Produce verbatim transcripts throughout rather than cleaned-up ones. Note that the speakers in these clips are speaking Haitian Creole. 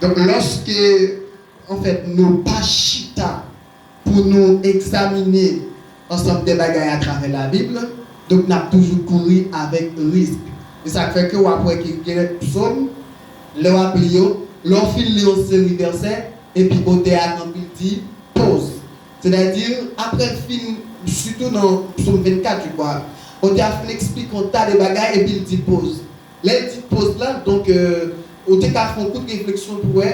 Donk, lòske, anfèt, nou pa chita pou nou egzamine ansanm de bagay atravè Labib, donk, n ap toujou kouri avèk risk. Se sa k fè ke w ap wè ke gen psòm, lè w ap li yo, lè w fin li yon seri vèsè, epi otè a kanpe, l di, poz. Sètadi, apre l fin, sitou nan psòm vennkat, je crois, otè a fin eksplike yon ta de bagay, epi l di, poz. Lè l di poz la, donk, euh, ou te ka fè yon kout refleksyon pou wè,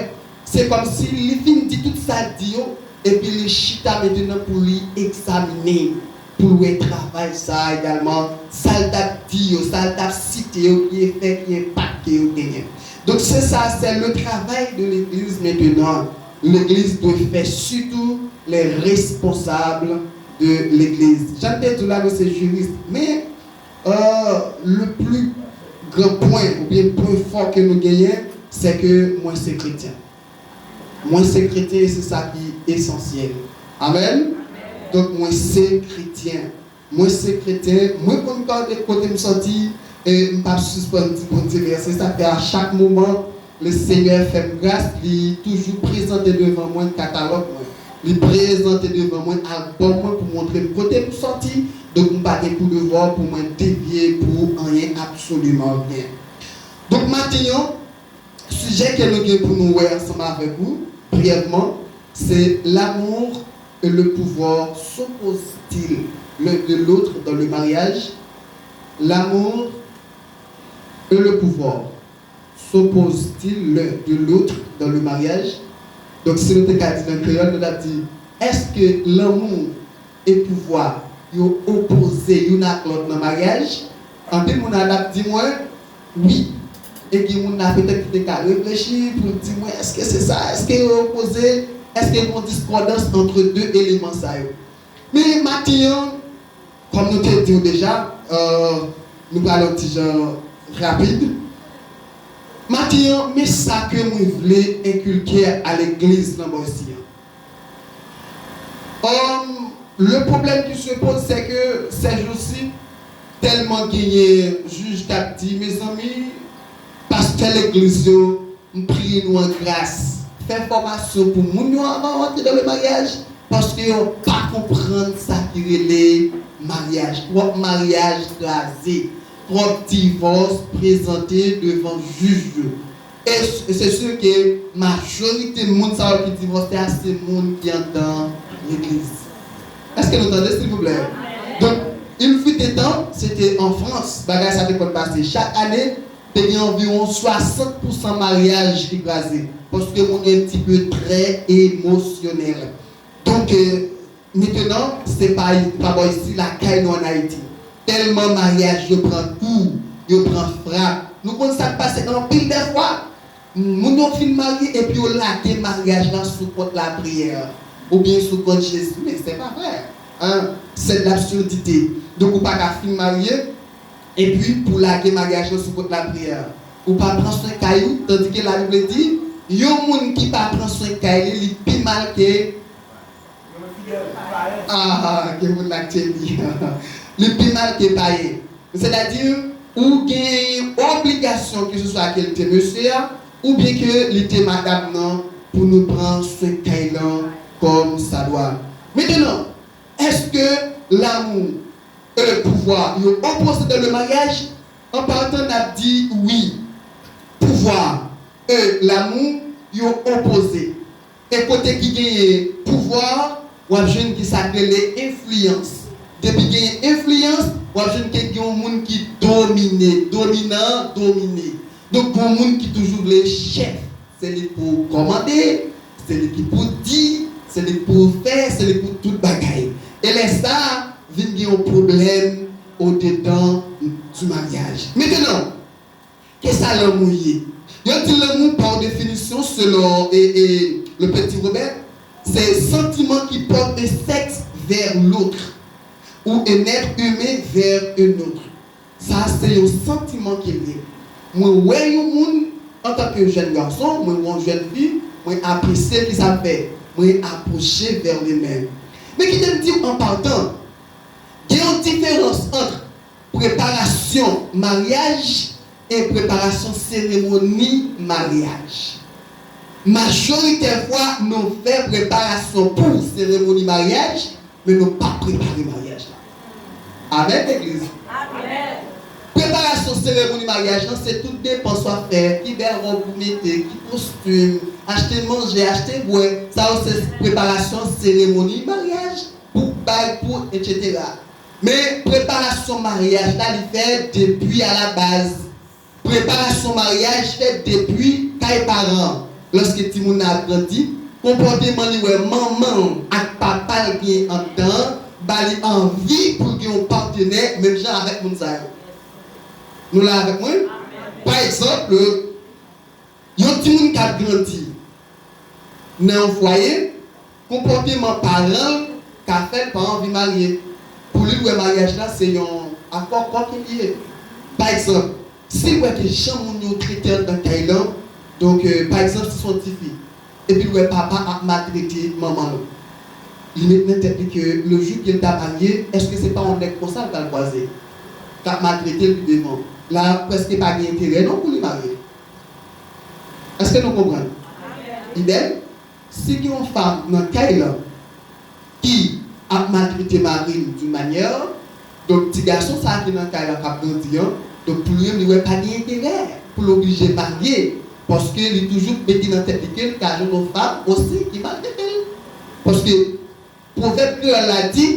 se kòmsi li fin di tout sa l di yo, epi li chita mentenan pou li egzamine, pou l wè travay sa a egalman, sa l t ap di yo, sa l t ap site yo, ki efè, ki enpak ke yo genyen. Donk, se sa, c'est le travail de l'église maintenant. L'église doit faire surtout les responsables de l'église. Jan m te di w la, nou se jiris, men euh, le plus grand point oubyen pwen fò ke nou genyen, se ke mwen se kretyen. Mwen se kretyen e se sa ki esansyèl. Amèn. Donk, mwen se kretyen. Mwen se kretyen. Mwen konn gade kote m sòti e m p ap sispann di Bondye mèsi. Sa fè a chak moman, Lesenyè fè m gras, li toujou prezante devan mwen katalòg mwen. Li prezante devan mwen albòm mwen pou montre m kote m sòti. Donk, m pa gen pou devwa pou mwen devye pou anyen, absoliman anyen. Donk, maten an, sijè ke nou gen pou nou wè ansanm avèk ou, briyèvman, se l'amour et le pouvoir s'opposent-ils l'un de l'autre dans le mariage? L'amour et le pouvoir s'opposent-ils l'un de l'autre dans le mariage? Donk, si nou te ka di nan kreyòl, nou t ap di, èske lanmou e pouvwa yo opoze youn ak lòt nan maryaj? Anpil moun a t ap di mwen, wi. E gen moun la petèt ki te ka reflechi pou l di mwen, èske se sa? Èske yo opoze? Èske gen yon diskòdans ant de eleman sa yo? Men maten an, kòm nou te di w deja, euh, nou pral yon ti jan rapid. Maten an, men sa ke mwen vle enkilke a legliz nan bò isi an. Um, le problème qui se pose, c'est que ces jours-ci, tèlman genyen jij k ap di, mezanmi, pastè legliz yo, m priye nou an gras, fè fòmasyon pou moun yo avan yo antre dans le mariage, paske yo pa konprann sa ki rele maryaj. Twòp maryaj kraze, twòp divòs prezante devan jij yo. E s-, e se si ke majorite moun sa yo ki divòse a, se moun ki anndan legliz. Èske nou tande, silvouplè? Donk, il fut un temps, se te an Frans, bagay sa te konn pase. Chak ane, te gen anviwon swasant pousan maryaj ki kraze, paske moun yo un petit peu très émotionnel. Donk, euh, mentenan, se pa, pa bò isi, lakay nou ann Ayiti. Tèlman maryaj yo pran kou, yo pran frap. Nou konn sa k pase anpil dèfwa. Moun yo fin marye epi yo lage maryaj la sou kont lapriyè oubyen sou kont Jezi, men se pa vrè. Hein? C'est de l'absurdité. Donk, ou pa ka fin marye epi pou lage maryaj la sou kont lapriyè. Ou pa pran swen kay ou, tandike Labib di, yon moun ki pa pran swen kay li, li pi mal ke Ah, gen moun la k tcheli. Li pi mal ke payen. Sètadi, ou gen obligasyon, ke se swa ke l te mesye a, oubyen ke li te madanm nan, pou nou pran swen kay lan kòm sa dwa. Mentenan, èske lanmou e pouvwa yo opoze dans le mariage? An patan, n ap di wi. Pouvwa e lanmou yo opoze. E kote ki genyen pouvwa, w ap jwenn gen sa k rele enfliyans. Depi genyen enfliyans, w ap jwenn ke gen yon moun ki domine, dominan, domine. Donk, gen yon moun ki toujou vle chèf. Se li k pou kòmande, se li ki pou di, se li k pou fè, se li k pou tout bagay. E lè sa a, vin gen yon pwoblèm odedan du maryaj. Mentenan, kisa lanmou ye? Yo di lanmou, par définition, selon e, e, le Petit Robert, se santiman ki pòte un sexe vers l'autre ou un être humain vers un autre. Sa se yon santiman ke l ye. Mwen wè yon moun, antanke jèn gason, mwen wè yon jèn fi, mwen apresye ki sa l fè, mwen apwoche vers lui-même. Men kite m di w an patan, gen yon diferans ant preparasyon maryaj e preparasyon seremoni maryaj. Majoritè fwa, nou fè preparasyon pou seremoni maryaj, men nou pa prepare maryaj la. Amèn, legliz. Amèn. Preparasyon seremoni maryaj lan, se tout depans w ap fè, ki bèl wòb ou mete, ki kostim, achte manje, achte bwè. Sa yo se preparasyon seremoni maryaj, pou bay, pou, etsetera. Men preparasyon maryaj la, li fè depi a la baz. Preparasyon maryaj fèt depi kay paran. Lòske timoun nan ap grandi, konpòteman li wè manman l ak papa l gen anndan an ba li anvi pou l gen yon patnè menm jan avèk moun sa yo. Nou la avèk mwen? Pa egzanp, yon timoun k ap grandi nan yon fwaye, konpòteman paran l ka fè l pa anvi marye. Pou li, l wè maryaj la se yon akò kò ke l ye. Pa egzanp, si l wè ke jan moun yo trete anndan kay lan, donk, euh, pa egzanp, si se yon tifi, epi l wè papa ap maltrete manman l, li met nan tèt li ke le jou ke l ta marye, èske se pa yon nèg konsa l pral kwaze, k ap maltrete l pi devan? La, prèske pa gen enterè non pou li marye. Èske nou konprann? Idèm, si gen yon fanm nan kay lan ki ap maltrete mari l d'une manière, donk ti gason sa a ki nan kay lan k ap grandi an, donk pou li menm li wè pa gen enterè pou l oblije marye, paske li toujou mete nan tèt li ke l ka jwenn yon fanm osi ki maltrete l. Paske pwovèb kreyòl la di,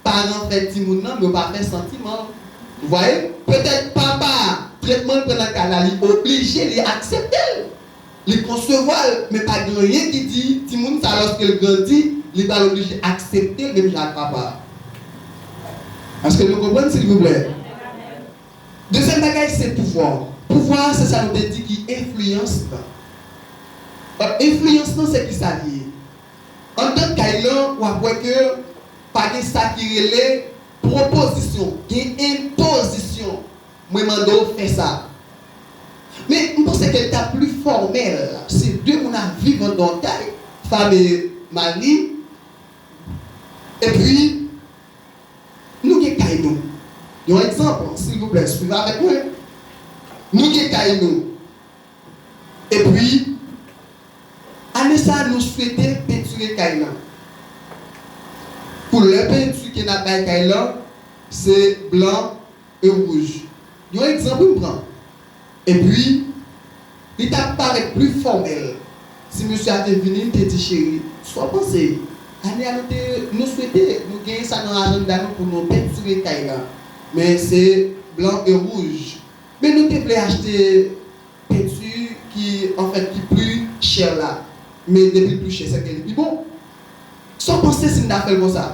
paran fè timoun nan, men yo pa fè santiman. Vous voyez? Petèt papa, tretman l pran nan kay la, li oblije, li aksepte l. Li konsevwa l, men pa gen anyen ki di timoun sa, lòske l grandi, li pral oblije aksepte l menm jan ak papa a. Èske nou konprann, silvouplè? Dezyèm bagay, se pouvwa. Pouvwa, se sa nou te di ki enfliyans lan. Euh, enfliyans lan, se ki sa li ye? Anndan kay lan, w ap wè ke pa gen sa ki rele pwopozisyon, gen enpozisyon. Mwen mande w fè sa. Men, m panse ke l ta pli fòmèl si de moun ap viv anndan yon kay, fanm e mari, epi nou gen kay nou. Yon egzanp, silvouplè, swiv avèk mwen. Nou gen kay nou. Epi, ane sa a, nou swete pentire kay lan. Koulè penti ke n ap bay kay lan, se blan e wouj. Yon egzanp wi m pran. Epi, li t ap parèt pli fòmèl si mesye a te vini, li te di, cheri, sa w panse? Ane a, nou te, nou swete, nou genyen sa nan ajanda nou pou nou pentire kay lan. Men se blan e wouj. Men nou te vle achte penti ki, anfèt, ki pli chè la. Men depi l pli chè, sèke li pi bon. Sa w panse si n ta fè l konsa?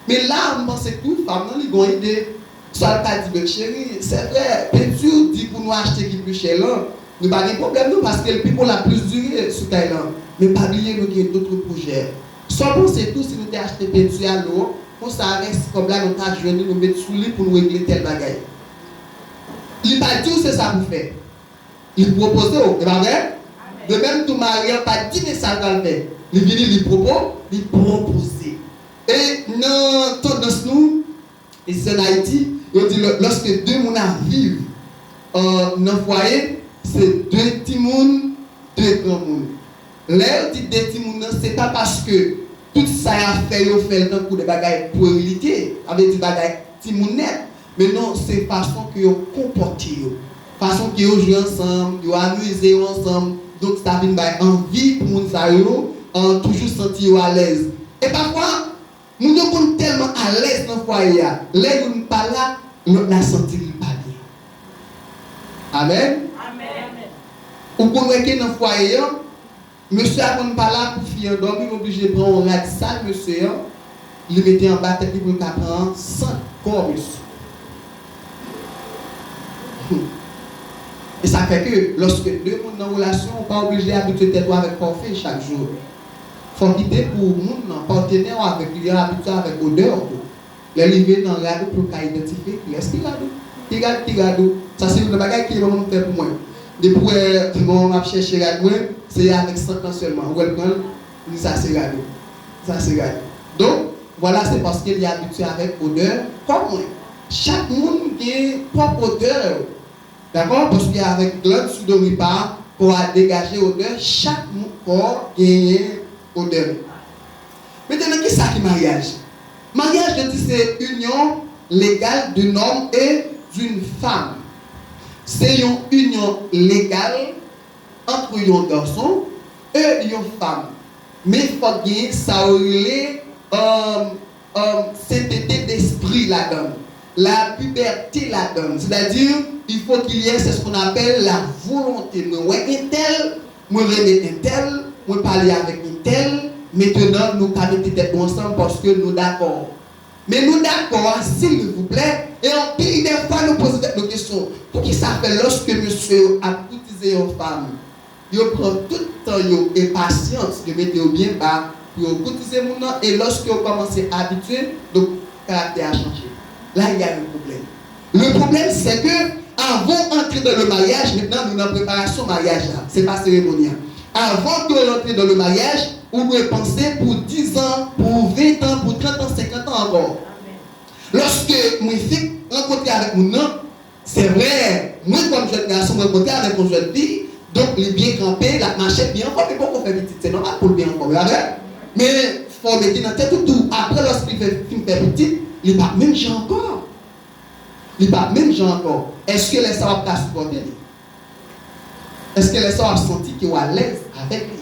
Men la, m panse ke tou, fanm nan, li gen yon ide. Sa l ka di, men cheri, se vre, penti w di pou nou achte ki pli chè lan, nou pa gen pwoblèm non, paske l pi bon, l ap plis dire sou kay lan. Men pa bliye, nou gen dòt pwojè. Sa w panse tou si nou te achte penti a lou, konsa, rès kòb la, nou ta jwenn li, nou met sou li pou nou regle tèl bagay? Li pa di w se sa pou fè. Li pwopoze w, e pa vre? De menm tou, mari an pa di men sa l pral fè. Li vini, li pwopo, li pwopoze. E nan tandans nou, isi ann Ayiti, yo di lè, lòske de moun ap viv, euh, nan fwaye, se de timoun, de granmoun. Lè yo di de timoun nan, se pa paske tout sa y ap fè, yo fè l tankou de bagay pwerlite, sa vle di bagay timoun nèt. Men non, se fason ke yo konpòte yo. Fason ke yo jwe ansanm, yo amize yo ansanm. Donk, sa vin bay anvi pou moun sa yo, euh, toujou santi yo alèz. E pafwa, moun yo konn tèlman alèz nan fwaye a, lè youn pa la, lòt la santi li pa byen. Amèn? Amèn. Ou konn wè ke nan fwaye an, mesye a konn pa la pou fi an dòmi, li oblije pran yon rad sal mesye an, li mete anba tèt li pou l ka pran sant kò mesye. Hmm. E sa fè ke, lòske de moun nan relasyon, ou pa oblije abitye tèt ou avèk pafè chak jou. Fò kite pou moun nan, patnè w avèk li an, abitye avèk odè w tou. Lè l rive nan rad ou pou l ka idantifye kilès ki rad ou. Ki rad, ki rad ou. Sa se youn nan bagay ke manman m fè pou mwen. Depi w wè manman m ap chèche rad mwen, se avèk sant lan sèlman. Ou wè l pran l, li di sa se rad ou. Sa se rad ou. Donk, vwala, se paske li abitye avèk odè kò mwen. Chak moun gen pwòp odè yo. Dakò? Paske avèk glann sudoripa, kò a degaje odè chak moun, kò genyen odè. Mentnan, kisa ki maryaj? Maryaj, yo di, se union légale d'un homme et d'une femme. Se yon inyon legal ant yon gason e yon fanm. Men fòk gen sa yo rele, um, um, sentete despri ladan l, la pibète ladan l. Sètadi, il faut qu'il y ait, c'est ce qu'on appelle la volonté. Mwen wè entèl, mwen renmen entèl, mwen pale avèk entèl, mentnan nou ka mete tèt nou ansanm paske nou dakò. Men nou dakò a, silvouplè, e anpil de fwa nou poze tèt nou kesyon, poukisa fè lòske mesye yo ap koutize yon fanm, yo pran tout tan yo e pasyans, yo mete yo byen ba pou yo koutize moun nan, e lòske yo kòmanse abitye, donk, karaktè a chanje. La, il y a un problème. Le problème, c'est que, avant d'entrer dans le mariage, mentnan, nou nan preparasyon maryaj la. Se pa seremoni an. Avan ke w rantre dans le mariage, ou dwe panse pou diz an, pou ven an, pou trant an, senkant an ankò. Lòske mwen fenk rankontre avèk moun nan, se vre, mwen kòm jèn gason, mwen rankontre avèk yon jèn fi, donk li byen kanpe, l ap mache byen anfòm, li poko fè pitit, se nòmal pou l byen anfòm, e pa vre? Men fò w mete nan tèt ou tou, apre lòske li fè, fin fè pitit, li p ap menm jan ankò. Li p ap menm jan ankò. Èske lè sa w ap ka sipòte li? Èske lè sa w ap santi ke w alèz avèk li?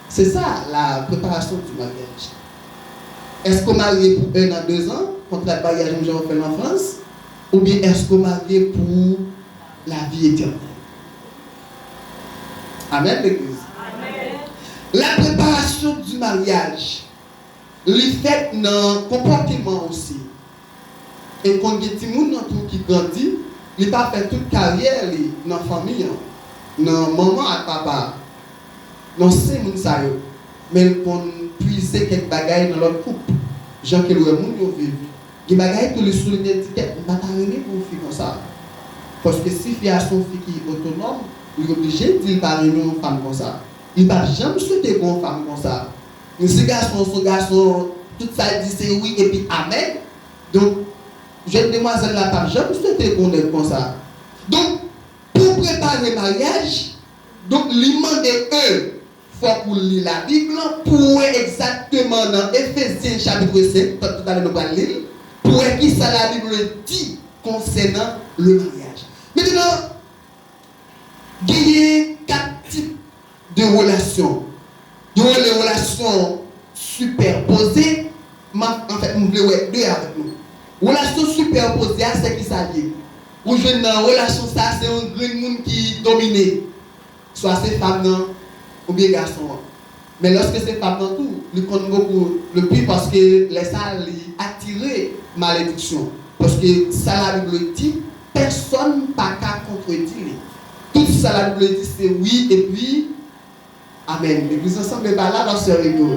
Se sa, la préparation du mariage. Èske w marye pou un an, deux ans, kontra de maryaj menm jan yo fè l an Frans, oubyen èske w marye pou lavi etènèl? Amèn, legliz. La préparation du mariage, li fèt nan konpòteman osi. E konn gen timoun nan tou ki grandi, li pa fè tout karyè li nan fanmi an, nan manman ak papa, nan sen moun sa yo. Men l konn pwize kèk bagay nan lòt koup, jan ke l wè moun yo viv. Gen bagay tou li sou li te di tèt, m pa ta renmen pou yon fi konsa. Paske si fi a se yon fi ki otonòm, li oblije di l pa renmen yon fanm konsa. Li p ap janm swete pou yon fanm konsa. Men si gason an se yon gason, tout sa l di se wi epi amèn, donk, jèn demwazèl la p ap janm swete pou yon nèg konsa. Donk, pou prepare maryaj, donk, li mande, e, fòk ou li Labib lan pou w wè egzakteman nan Efezyen chapit senk, tank toutalè nou pral li l, pou w wè kisa Labib la di konsènan le maryaj. Mentnan, genyen kat tip de relasyon. Yo rele relasyon sipèpoze. M ap, anfèt, m vle wè de avèk nou. Relasyon sipèpoze a, se kisa l ye? Ou jwenn nan relasyon sa, se yon grenn moun ki domine. Swa se fanm nan, oubyen gason an. Men lòske se fanm nan tou, li konn bokou le pi paske lè sa, li atire malediksyon. Paske sa Labib la di, pèsonn pa ka kontredi li. Tout sa Labib la di, se wi epi amèn. Legliz ansanm e pa la, pastè Rigo.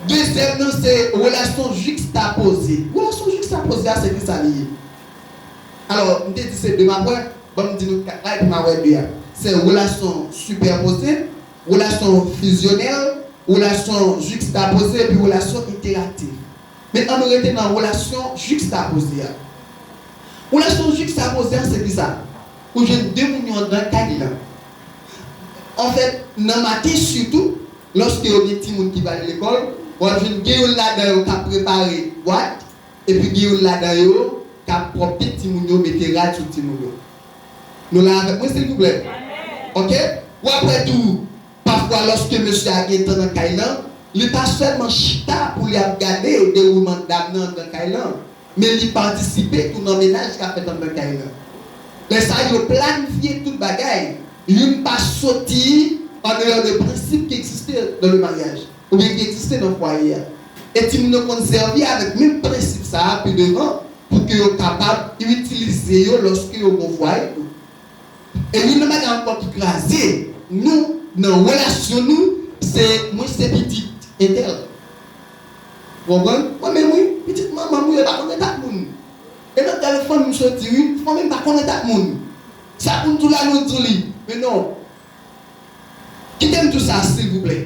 Dezyèm nan, se relasyon jikstapoze. Relasyon jikstapoze a, se kisa li ye? Alò, m te di se de m ap wè, ban m di nou kat la, epi m a wè de a. Se relasyon sipèpoze, relasyon fizyonèl, relasyon jikstapoze, epi relasyon enteraktif. Men ann nou rete nan relasyon jikstapoze a. Relasyon jikstapoze a, se kisa? Ou jwenn de moun yo anndan kay lan. Anfèt, nan maten sitou, lòske yo gen timoun ki pral lekòl, w ap jwenn gen youn ladan yo k ap prepare bwat, epi gen youn ladan yo k ap pwòpte timoun yo, mete rad sou timoun yo. Nou la avèk mwen, silvouplè? Oke? W ap wè tou, pafwa, lòske mesye a gen tan nan kay lan, li pa sèlman chita pou li ap gade dewoulman dam nan anndan kay lan, men li patisipe tou nan mennaj k ap fèt anndan kay lan. Lè sa a, yo planifye tout bagay. Youn pa soti andeyò de prensip ki egziste dans le mariage, oubyen ki egziste nan fwaye a. E timoun yo konn sèvi avèk menm prensip sa a pi devan pou ke yo kapab itilize yo lòske yo gon fwaye tou. E youn nan bagay ankò ki kraze nou nan relasyon nou, se mwen se pitit entèl. Ou konprann? Mwen menm wi, pitit manman m wi, e pa konn ret ak moun. E nan tèl fanmi m soti wi, fanmi m pa konn ret ak moun. Sa pou n di w la, nou di w li. Men non. Kite m di w sa, silvouplè.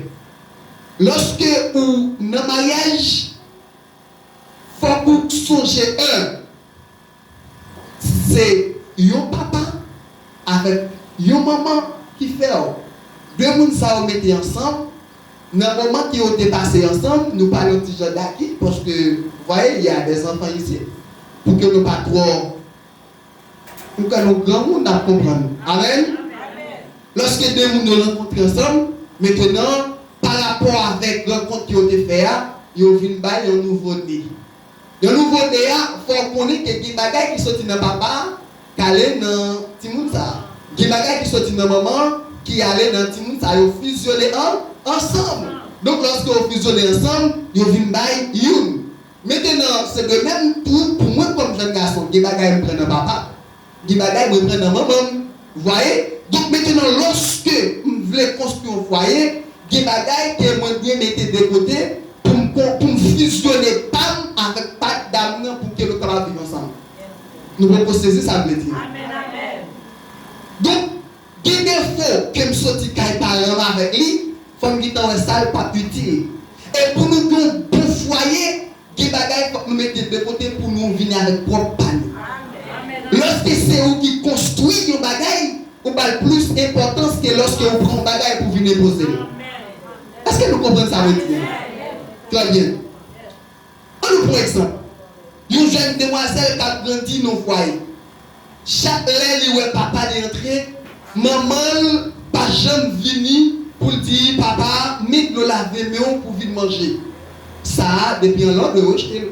Lòske ou nan maryaj, fòk ou sonje, en, se yon papa avèk yon manman ki fè w. De moun sa yo mete ansanm, nan moman ke yo te pase ansanm, nou pa yon ti jan daki, paske, vous voyez, il y a des enfants ici, pou ke nou pa twò, nou kwè nou granmoun, n ap konprann. Amèn? Lòske de moun yo rankontre ansanm, mentenan, pa rapò avèk rankont ke yo te fè a, yo vin bay yon nouvo ne. Yon nouvo ne a, fò w konnen ke gen bagay ki soti nan papa a, k ale nan timoun sa a. Gen bagay ki soti nan manman an, ki ale nan timoun sa a. Yo fizyone an, ansanm. Donk, lòske yo fizyone ansanm, yo vin bay youn. Mentenan, se de menm tou, pou mwen kòm jèn gason, gen bagay m pran nan papa. Gen bagay mwen pran nan manman m. Vwaye? Donk, mentenan, lòske m vle konstwi yon fwaye, gen bagay ke mwen dwe mete de kote pou m kon-, pou m fizyone pa m avèk pa dam nan pou ke nou kapab viv ansanm. Nou poko sezi sa m vle di. Amèn, amèn. Donk, gen defo ke m soti kay paran m avèk li, fò m gentan wè sa l p ap itil. E pou nou gen yon bon fwaye, gen bagay fòk nou mete de kote pou nou vini avèk pwòp pa nou. Lòske se ou ki konstwi yon bagay, ou ba l plis enpòtans ke lòske ou pran yon bagay pou vin enpoze l. Èske nou konprann sa mwen di a? Trè byen. Ann nou pran egzanp. Yon jèn demwazèl k ap grandi nan yon fwaye. Chak lè li wè papa li antre, manman l pa janm vini pou l di, "Papa, men dlo lave men w pou vin manje." Sa a, depi anlè w dwe rejte l.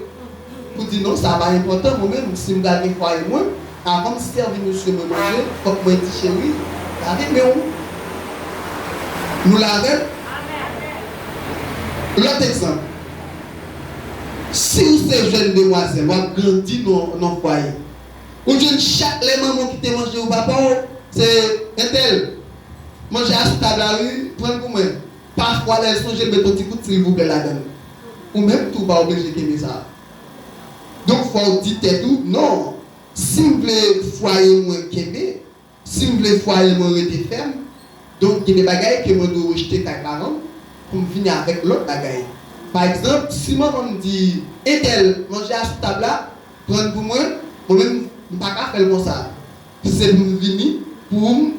Pou di, "Non, sa pa enpòtan, mwen menm, si m ta gen fwaye mwen, avan m sèvi mesye mwen manje, fòk mwen di, 'Cheri, lave men w.'" Nou la avè m? Lòt egzanp. Si w se jèn demwazèl, w ap grandi nan, nan fwaye. Ou jwenn chak lè manman w kite manje ou papa w, se entèl. Manje a sou tab la wi, pran l pou mwen. Pafwa lè l sonje l met yon ti kout silvouplè ladan l. Ou menm tou w pa oblije kenbe sa. Donk fò w di tèt ou, non, si m vle fwaye mwen kenbe, si m vle fwaye mwen rete fèm, donk gen de bagay ke mwen dwe rejte kay paran m pou m vini avèk lòt bagay. Pa egzanp, si manman m di, "Entèl, manje a sou tab la, pran l pou mwen," mwen menm, m pa ka fè l konsa. Se pou m vini pou m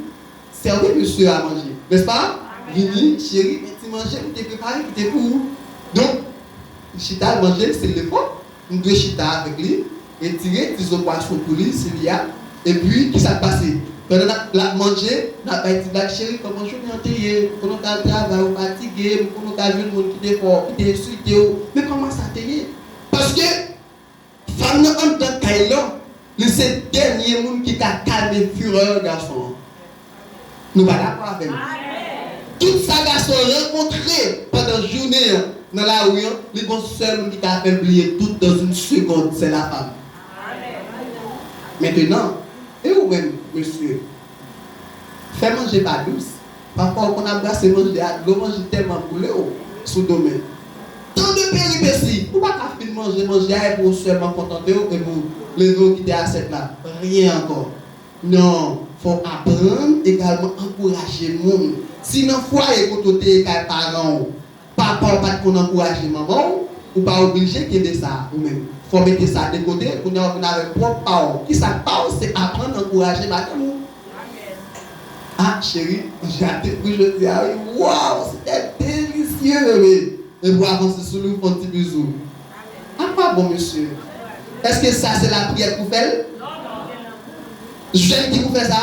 sèvi mesye a manje. Nèspa? Vini, "Cheri, men ti manje m te prepare ki te pou ou." Donk, li chita, l manje, se lefò. M dwe chita avèk li, retire ti zo pwason pou li, si li a. Epi, kisa k pase? Pandan n ap, l ap manje, n ap bay ti blag, "Cheri, kòman jounen an te ye? M konnen w t al travay, ou fatige, m konnen w t al jwenn moun ki te fè w, ki te ensilte w, men kòman sa te ye?" Paske fanm nan anndan kay lan, li se dènye moun ki ka kalme firè gason an. Nou pa dakò avè m? Tout sa gason rankontre pandan jounen an nan lari an, li gon sèl moun ki ka fè l bliye tout dans une seconde, c'est la femme. Mentenan, e ou menm, mesye? Fè manje pa dous. Pafwa ou konn ap brase manje a, dlo manje tèlman boule w sou do men. Tan de peripesi, ou pa ka fin manje manje a epi w sèlman kontante w epi w leve w kite asyèt la. Ryen ankò. Non, fò w aprann egalman ankouraje moun. Si nan fwaye kote w te ye kay paran w, papa w pa t konn ankouraje manman w, ou pa oblije kenbe sa ou menm. Fò w mete sa de kote, kounye a w vin avèk pwòp pa w. Kisa k pa w? Se aprann ankouraje madanm ou. Ah, cheri, manje a te gou jodi a, wi. Waw, c'était délicieux, bebe. Epi w avanse sou li, w fè yon ti bizou. A kwa bon, mesye? Èske sa se lapriyè k pou fè l? Jèn ki pou fè sa?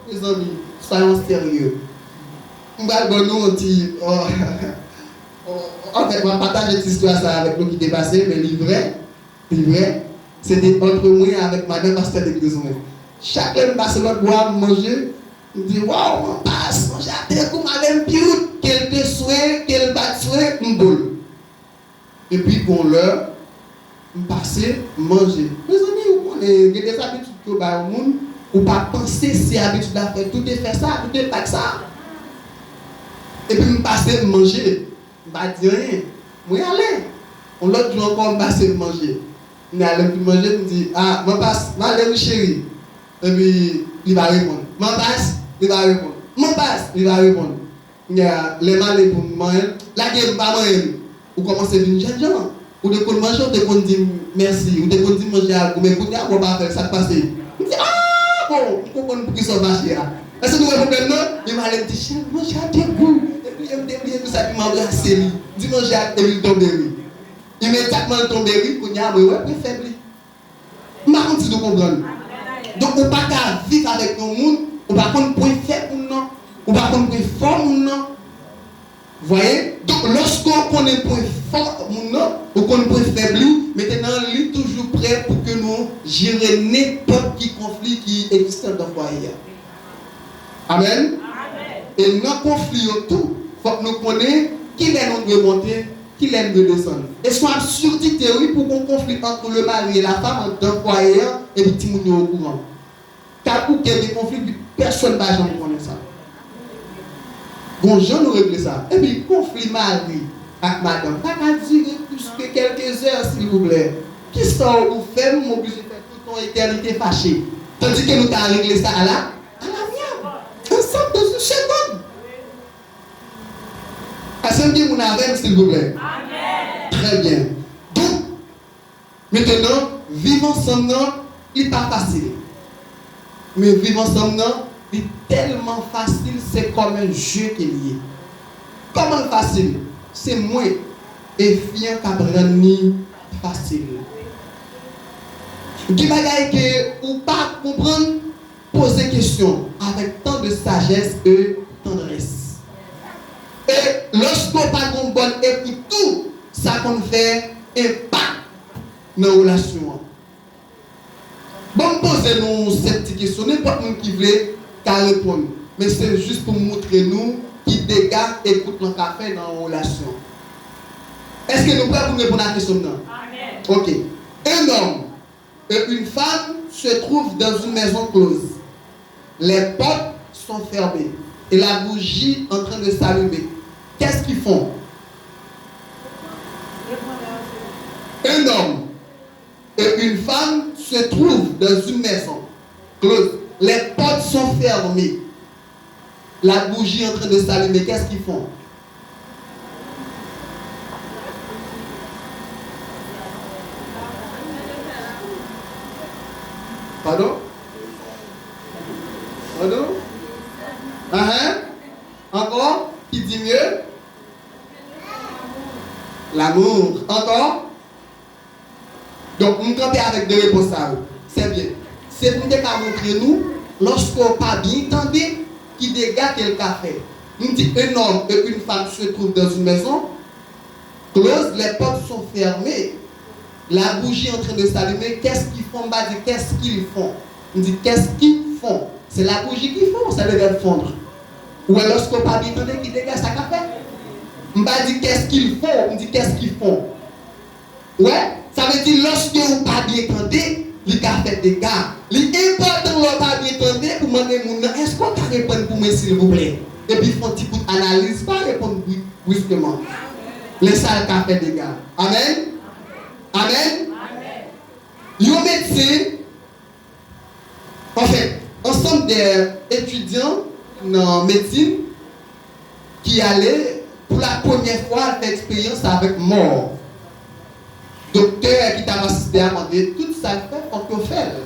Mezanmi, soyons sérieux. M pral ban nou yon ti, oh, oh, anfèt, m ap pataje ti istwa sa avèk nou ki te pase, men li vrè, li vrè. Se te ant mwen avèk madan pastè legliz mwen. Chak lè m pase lòt bò a, m manje, m di, "Waw, manpas, manje a te gou, m ale m pyot." Ke l te swe, ke l pa t swe, m bo l. Epi gon lè, m pase, m manje. Mezanmi, ou konnen, gen de zabitid ke w bay yon moun, ou pa panse si abitid la fè tout efè sa, tout enpak sa. Epi m pase, m manje. M pa di anyen. Mwen ale. Yon lòt jou ankò, m pase, m manje. M ale, m fin manje, m di, "Ah, manpas, m ale wi, cheri." Epi, li pa reponn. "Manpas," li pa reponn. "Manpas," li pa reponn. Kounye a, lè m ale pou m manyen l, "Lage m, pa manyen m." Ou kòmanse vin jènjan. Ou te konn manje, ou te konn di m mèsi, ou te konn di m manje a gou, men kounye a, bon, w pa fè l, sa k pase? M di, "Ah, bon, m konprann poukisa w fache a." Èske nou wè pwoblèm nan? Li male, m di, "Cheri, manje a te gou." Epi m te bliye tou sa, epi m anbrase li. M di, "Manje a," epi l tonbe ri. Imedyatman l tonbe ri, kounye a mwen wè pwen fèb li. M pa konn si nou konprann. Donk, ou pa ka viv avèk yon moun, ou pa konn pwen fèb moun nan, ou pa konn pwen fò moun nan. Voyez? Donk, lòske w konnen pwen fò moun nan, ou konn pwen fèb li, mentnan li toujou prè pou ke nou jere nenpòt ki konfli ki egziste anndan fwaye a. Amèn? E nan konfli yo tou, fòk nou konnen kilè nou dwe monte, kilè nou dwe desann. E se yon absurdite, wi, pou gon konfli entre le mari et la femme anndan fwaye an, epi timoun yo okouran. Ka bouke gen konfli, epi pèsonn pa janm konnen sa. Gon jan nou regle sa. Epi konfli mari ak madanm pa ka dire plis ke kèlke zè, silvouplè. Kisa w fè m, m oblije fè tout yon etènite fache? Tandike nou ka regle sa a la, a la myab. Ansanm, dans une seconde. Èske m gen moun avè m, silvouplè? Trè byen. Donk, mentnan, viv ansanm nan, li pa fasil. Men viv ansanm nan, li tèlman fasil, se kòm un jeu ke l ye. Kòman l fasil? Se mwen e fi an k ap rann li fasil. Gen bagay ke ou pa konprann, poze kesyon avec tant de sagesse et tendresse. E lòske w pa gen yon bòn ekout tou, sa konn fè enpak nan relasyon an. Bon, m poze nou sèt ti kesyon, nenpòt moun ki vle ka reponn. Men se jis pou m montre nou ki dega ekout lan ka fè nan yon relasyon. Èske nou prè pou n reponn a kesyon m nan? Ok. Un homme et une femme se trouvent dans une maison close. Les portes sont fermées et la bougie en train de s'allumer. Qu'est-ce qu'ils font? Un homme et une femme se trouvent dans une maison close. Les portes sont fermées. La bougie en train de s'allumer. Qu'est-ce qu'ils font? Pardon? Pardon? Ahan. Encore? Qui dit mieux? L'amour. Encore? Donk, m kanpe avèk de repons sa yo. Se byen. Se pou m te ka montre nou, lòske w pa byen tande, ki dega ke l ka fè. M di, un homme et une femme se trouvent dans une maison close, les portes sont fermées. La bougie en train de s'allumer, qu'est-ce qu'ils font? M pa di, qu'est-ce qu'ils font? M di, qu'est-ce qu'ils font? C'est la bougie qui fond, c'est le verbe fondre. Ou wè, lòske w pa byen tande, ki dega sa ka fè? M pa di, qu'est-ce qu'ils font? M di, qu'est-ce qu'ils font? Ou wè, sa vle di lòske ou pa byen tande, li ka fè dega. Li enpòtan lè w pa byen tande pou mande moun nan, èske w ka reponn pou mwen silvouplè? Epi fè yon ti bout analiz, pa reponn bri-, briskeman. Lè sa l ka fè dega. Amèn? Amèn? Yon medsen Anfèt, ansanm de etidyan nan medsin ki ale pou la premyè fwa fè eksperyans avèk mò. Doktè ki t ap asiste a mande tout sa l fè, fòk yo fè l.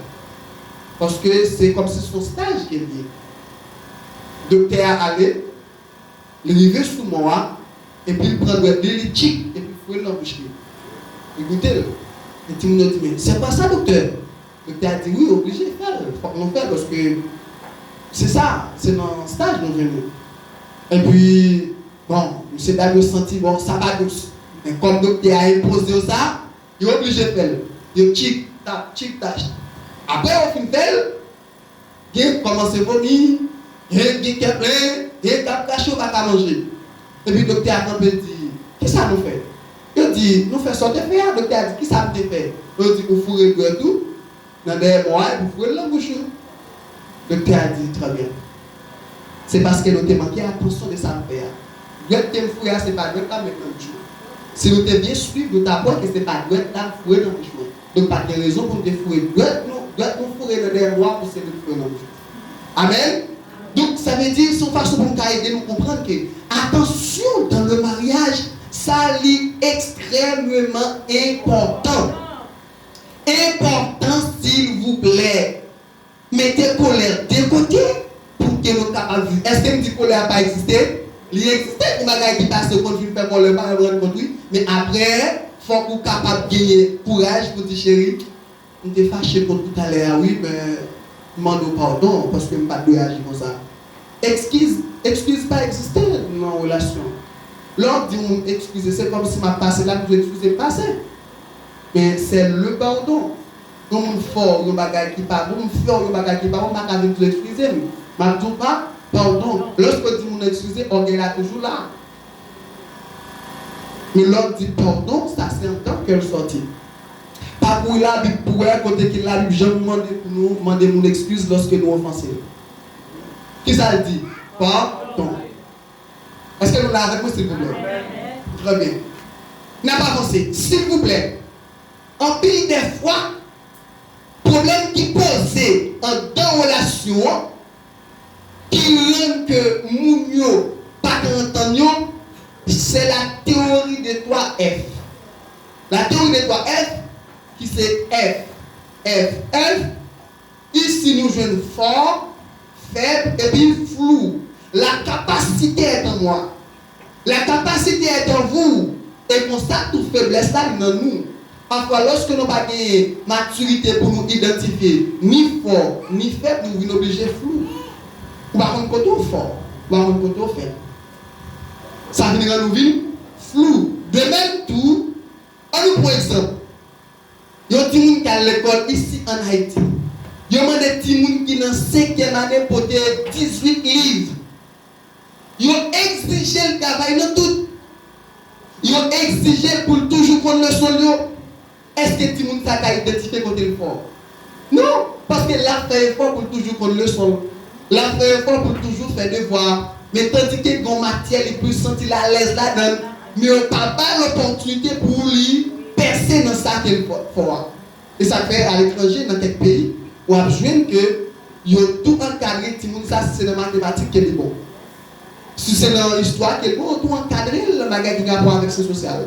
Paske se kòmsi se yon staj ke l ye. Doktè a ale, Li rive sou mò a, epi l pran dwèt li, li tchik, epi l foure l nan bouch li. Li goute l. E timoun yo di, "Men, c'est quoi ça, docteur?" Doktè a di, "Wi, oblije fè l, fòk nou fè l, paske se sa, se nan staj nou vini." Epi, bon, mesye dam yo santi, bon, sa pa dous. Men kòm doktè a enpoze yo sa, yo oblije fè l. Yo tchik, tap, tchik, tap. Apre yo fin fè l, Gen kòmanse vomi, gen, gen kè plen, gen k ap krache, yo pa ka manje. Epi doktè a kanpe, l di, "Kisa nou fè?" Yo di, "Nou fè sa w te fè a." Doktè a di, "Kisa m te fè?" Yo di, "Ou foure dwèt ou nan dèyè mò a epi w foure l nan bouch ou." Doktè a di, "Trè byen. Se paske nou te manke atansyon de sa n fè a. Dwèt ke m foure a, se pa dwèt la m met nan bouch mwen. Si nou te byen swiv, nou t ap wè ke se pa dwèt la m foure nan bouch mwen." Donk, pa t gen rezon pou n te foure dwèt nou, dwèt nou foure nan dèyè mò a pou se nou ki foure nan bouch nou. Amèn? Donk, sa vle di, se yon fason pou n ka ede nou konprann ke atansyon dans le mariage, sa li ekstrèmeman enpòtan. Enpòtan, silvouplè. Mete kolè de kote pou ke nou kapab viv. Èske m di kolè a pa egziste? Li egziste. Yon bagay ki pase, ou konn fin fè kòlè, pa menm rann kont, wi. Men apre, fòk ou kapab genyen kouraj pou di, cheri, m te fache kont ou talè a, wi, men m mande w padon, paske m pa t dwe aji konsa. Eskiz, eskiz pa egziste nan relasyon. Lè w di yon moun eskize, se kòmsi m ap pase la, m di w eskize, m pase. Men se le padon. Yon moun fè w yon bagay ki pa bon, m fè w yon bagay ki pa bon, m pa ka vin di w eskize m. M ap di w pa, padon. Lòske w di moun eskize, ògèy la toujou la. Men lè w di padon, sa se an tan ke l sòti. Pa kouri Labib pou wè kote ki Labib janm mande pou nou mande moun eskiz lòske nou ofanse l. Kisa l di? Padon. Èske nou la avèk mwen, silvouplè? Trè byen. N ap avanse, silvouplè. Anpil dè fwa, pwoblèm ki poze anndan relasyon an, ki rann ke moun yo pa ka antann yo, se la théorie des trois F. La théorie des trois F, ki se F, F, F, isi nou jwenn fò, fèb, epi flou. La capacité est en moi. La capacité est en vous. E konsa tou feblès la li nan nou. Pafwa, lòske nou pa genyen matirite pou nou idantifye ni fò, ni fèb, nou vin oblije flou. Ou pa konn kote w fò, ou pa konn kote w fèb. Sa vin rann nou vin flou. De menm tou, ann nou pran egzanp. Yon timoun k al lekòl isi ann Ayiti. Yo mande timoun ki nan senkyèm ane pote dizuit liv. Yo egzije l travay nan tout. Yo egzije l pou l toujou konn leson l yo. Èske timoun sa ka idantifye kote l fò? Non, paske l ap fè efò pou l toujou konn leson l. L ap fè efò pou l toujou fè devwa. Men tandike gen yon matyè li plis santi l alèz ladan l, men yo pa ba l opòtinite pou li pèse nan sa ke l fò, fò a. E sa k fè aletranje, nan kèk peyi, w ap jwenn ke yo tou ankadre timoun sa, si se nan matematik ke li bon. Si se nan istwa ke l bon, yo tou ankadre l nan bagay ki gen rapò avèk syans sosyal.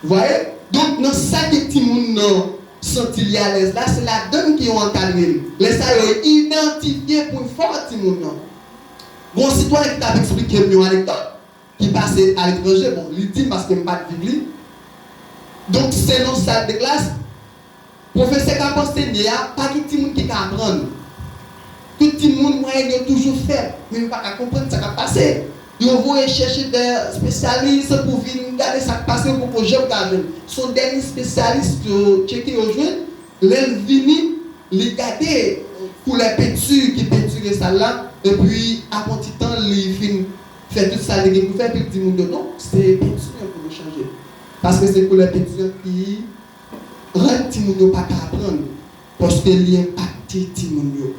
Vous voyez? Donk, nan sa ke timoun nan santi li alèz la, se ladan l ke yo ankadre l. Lè sa yo idantifye pwen fò timoun nan. Gon sitwayen ki t ap eksplike m yon anekdòt ki pase aletranje, bon, li di m paske m pa t viv li. Donk, se nan sal de klas, pwofesè k ap ansenye a, pa gen timoun ki ka aprann. Tout timoun, mwayèn yo toujou fèb, men yo pa ka konprann sa k ap pase. Yo voye chèche dè espesyalis pou vin gade sa k pase, yo poko janm ka jwenn. Se yon dènye espesyalis yo tcheke, yo jwenn. Lè l vini, li gade koulè penti ki pentire sal la, epi apre yon ti tan, li fin fè tout sa li gen pou fè, epi l di moun yo, "Non, se penti an pou nou chanje." Paske se koulè penti an ki rann timoun yo pa ka aprann, paske li enpakte timoun yo.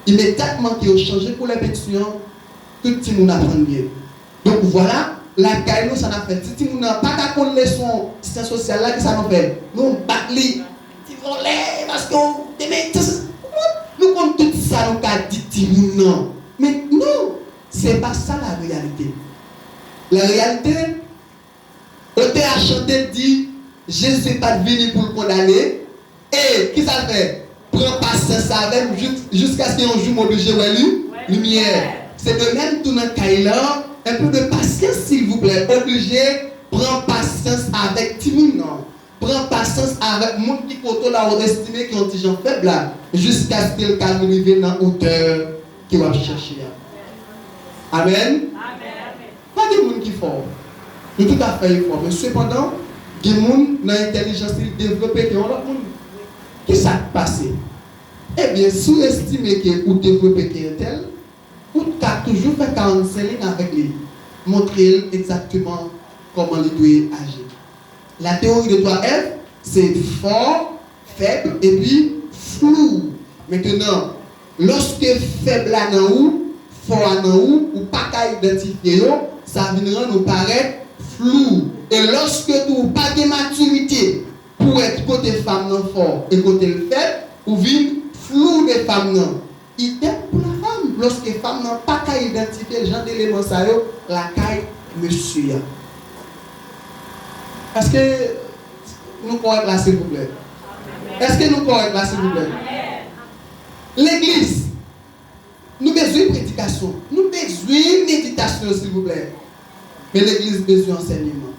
Imedyatman ke yo chanje koulè penti an, tout timoun aprann byen. Donk, vwala, lakay nou, sa n ap fè. Si timoun nan pa ka konn leson syans sosyal la, kisa nou fè? Nou bat li. Ti vòlè, paske w te mete. Nou konn tout sa nou ka di timoun nan. Men non, se pa sa la réalité. La réalité, otè a chante di, Jezi pa t vini pou l kondane, e kisa l fè? Pran pasyans avè m jis-, jiskaske yon jou m oblije wè li, limyè. Se de menm tou nan kay la, un peu de patience, s'il vous plaît. Oblije pran pasyans avèk timoun nan. Pran pasyans avèk moun ki kote w la ou estime ki yon ti jan fèb la, jiskaske l ka rive nan otè ke w ap chèche a. Amèn. Pa gen moun ki fò. Nou tout ap fè efò, men sepandan, gen moun nan entèlijans li devlope ke yon lòt moun. Kisa k pase? Ebyen, si w estime ke ou devlope ke entèl, ou ka toujou fè karannsenk liy avèk li. Montre l egzakteman kòman li dwe aji. La théorie de trois F, se fò, fèb, epi flou. Mentenan, lòske fèb la nan ou, fò a nan ou, ou pa ka idantifye yo, sa vin rann ou parèt flou. E lòske tou ou pa gen matirite pou wè ki kote fanm nan fò e kote l fèb, ou vin flou de fanm nan. Idèm pou la fanm, lòske fanm nan pa ka idantifye jan de eleman sa yo lakay mesye a. Èske nou kòrèk la, silvouplè? Èske nou kòrèk la, silvouplè? Legliz, nou bezwen predikasyon. silvouplè. Men legliz bezwen ansèyman.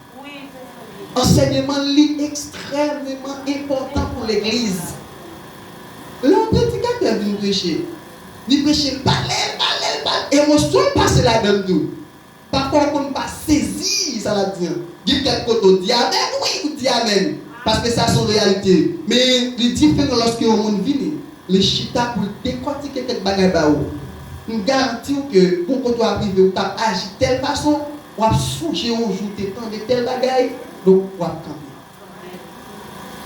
Ansèyman li ekstrèmeman enpòtan pou legliz. Lè yon predikatè vin preche, li preche, l pale, l pale, l pale, emosyon l pase ladan l tou. Pafwa w konn pa sezi sa l ap di an. Gen kèk kote w di amèn, wi, ou di amèn. Paske sa se yon reyalite. Men li diferan lòske yon moun vini, li chita pou l dekòtike kèk bagay ba ou. M garanti w ke gon kote w ap rive, ou t ap aji tèl fason, w ap sonje yon jou w te tande tèl bagay, donk w ap kanpe.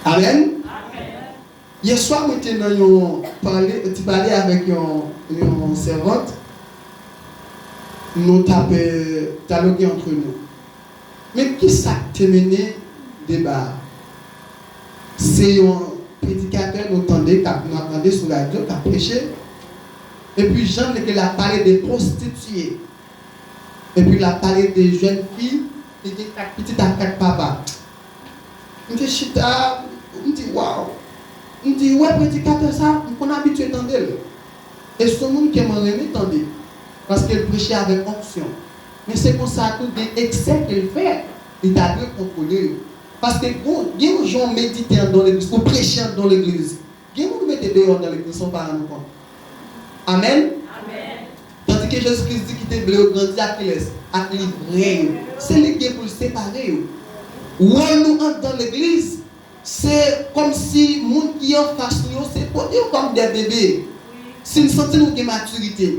Amèn. Yèswa, mwen te nan yon pale, ti pale avèk yon, yon sèvant. Nou t ap, eh, dyaloge antre nou. Men ki sa k te mennen deba a? Se yon predikatè nou tande, k ap, nou ap tande sou radyo, k ap preche. Epi jan ke l ap pale de pwostitiye. Epi l ap pale de jèn fi ki gen kat pitit ak kat papa. M te chita, m di, "Waw." M di, "Ou wè predikatè sa, m konn abitye tande l. E se yon moun ke mwen renmen tande, paske l preche avèk onksyon. Men se konsa tou, gen eksè ke l fè, li ta dwe kontwole yo. Paske gon, gen yon jan w medite anndan yon legliz, ou preche anndan yon legliz. Gen moun ou mete deyò nan legliz san w pa rann ou kont." Amèn? Tandike Jezi Kris di ki te vle yo grandi ak kilès? Ak livrè yo. Se li ki gen pou l separe yo. Wòl nou anndan legliz, se kòmsi moun ki anfas nou yo, se pote yo kòm de bebe. Si n santi nou gen matirite,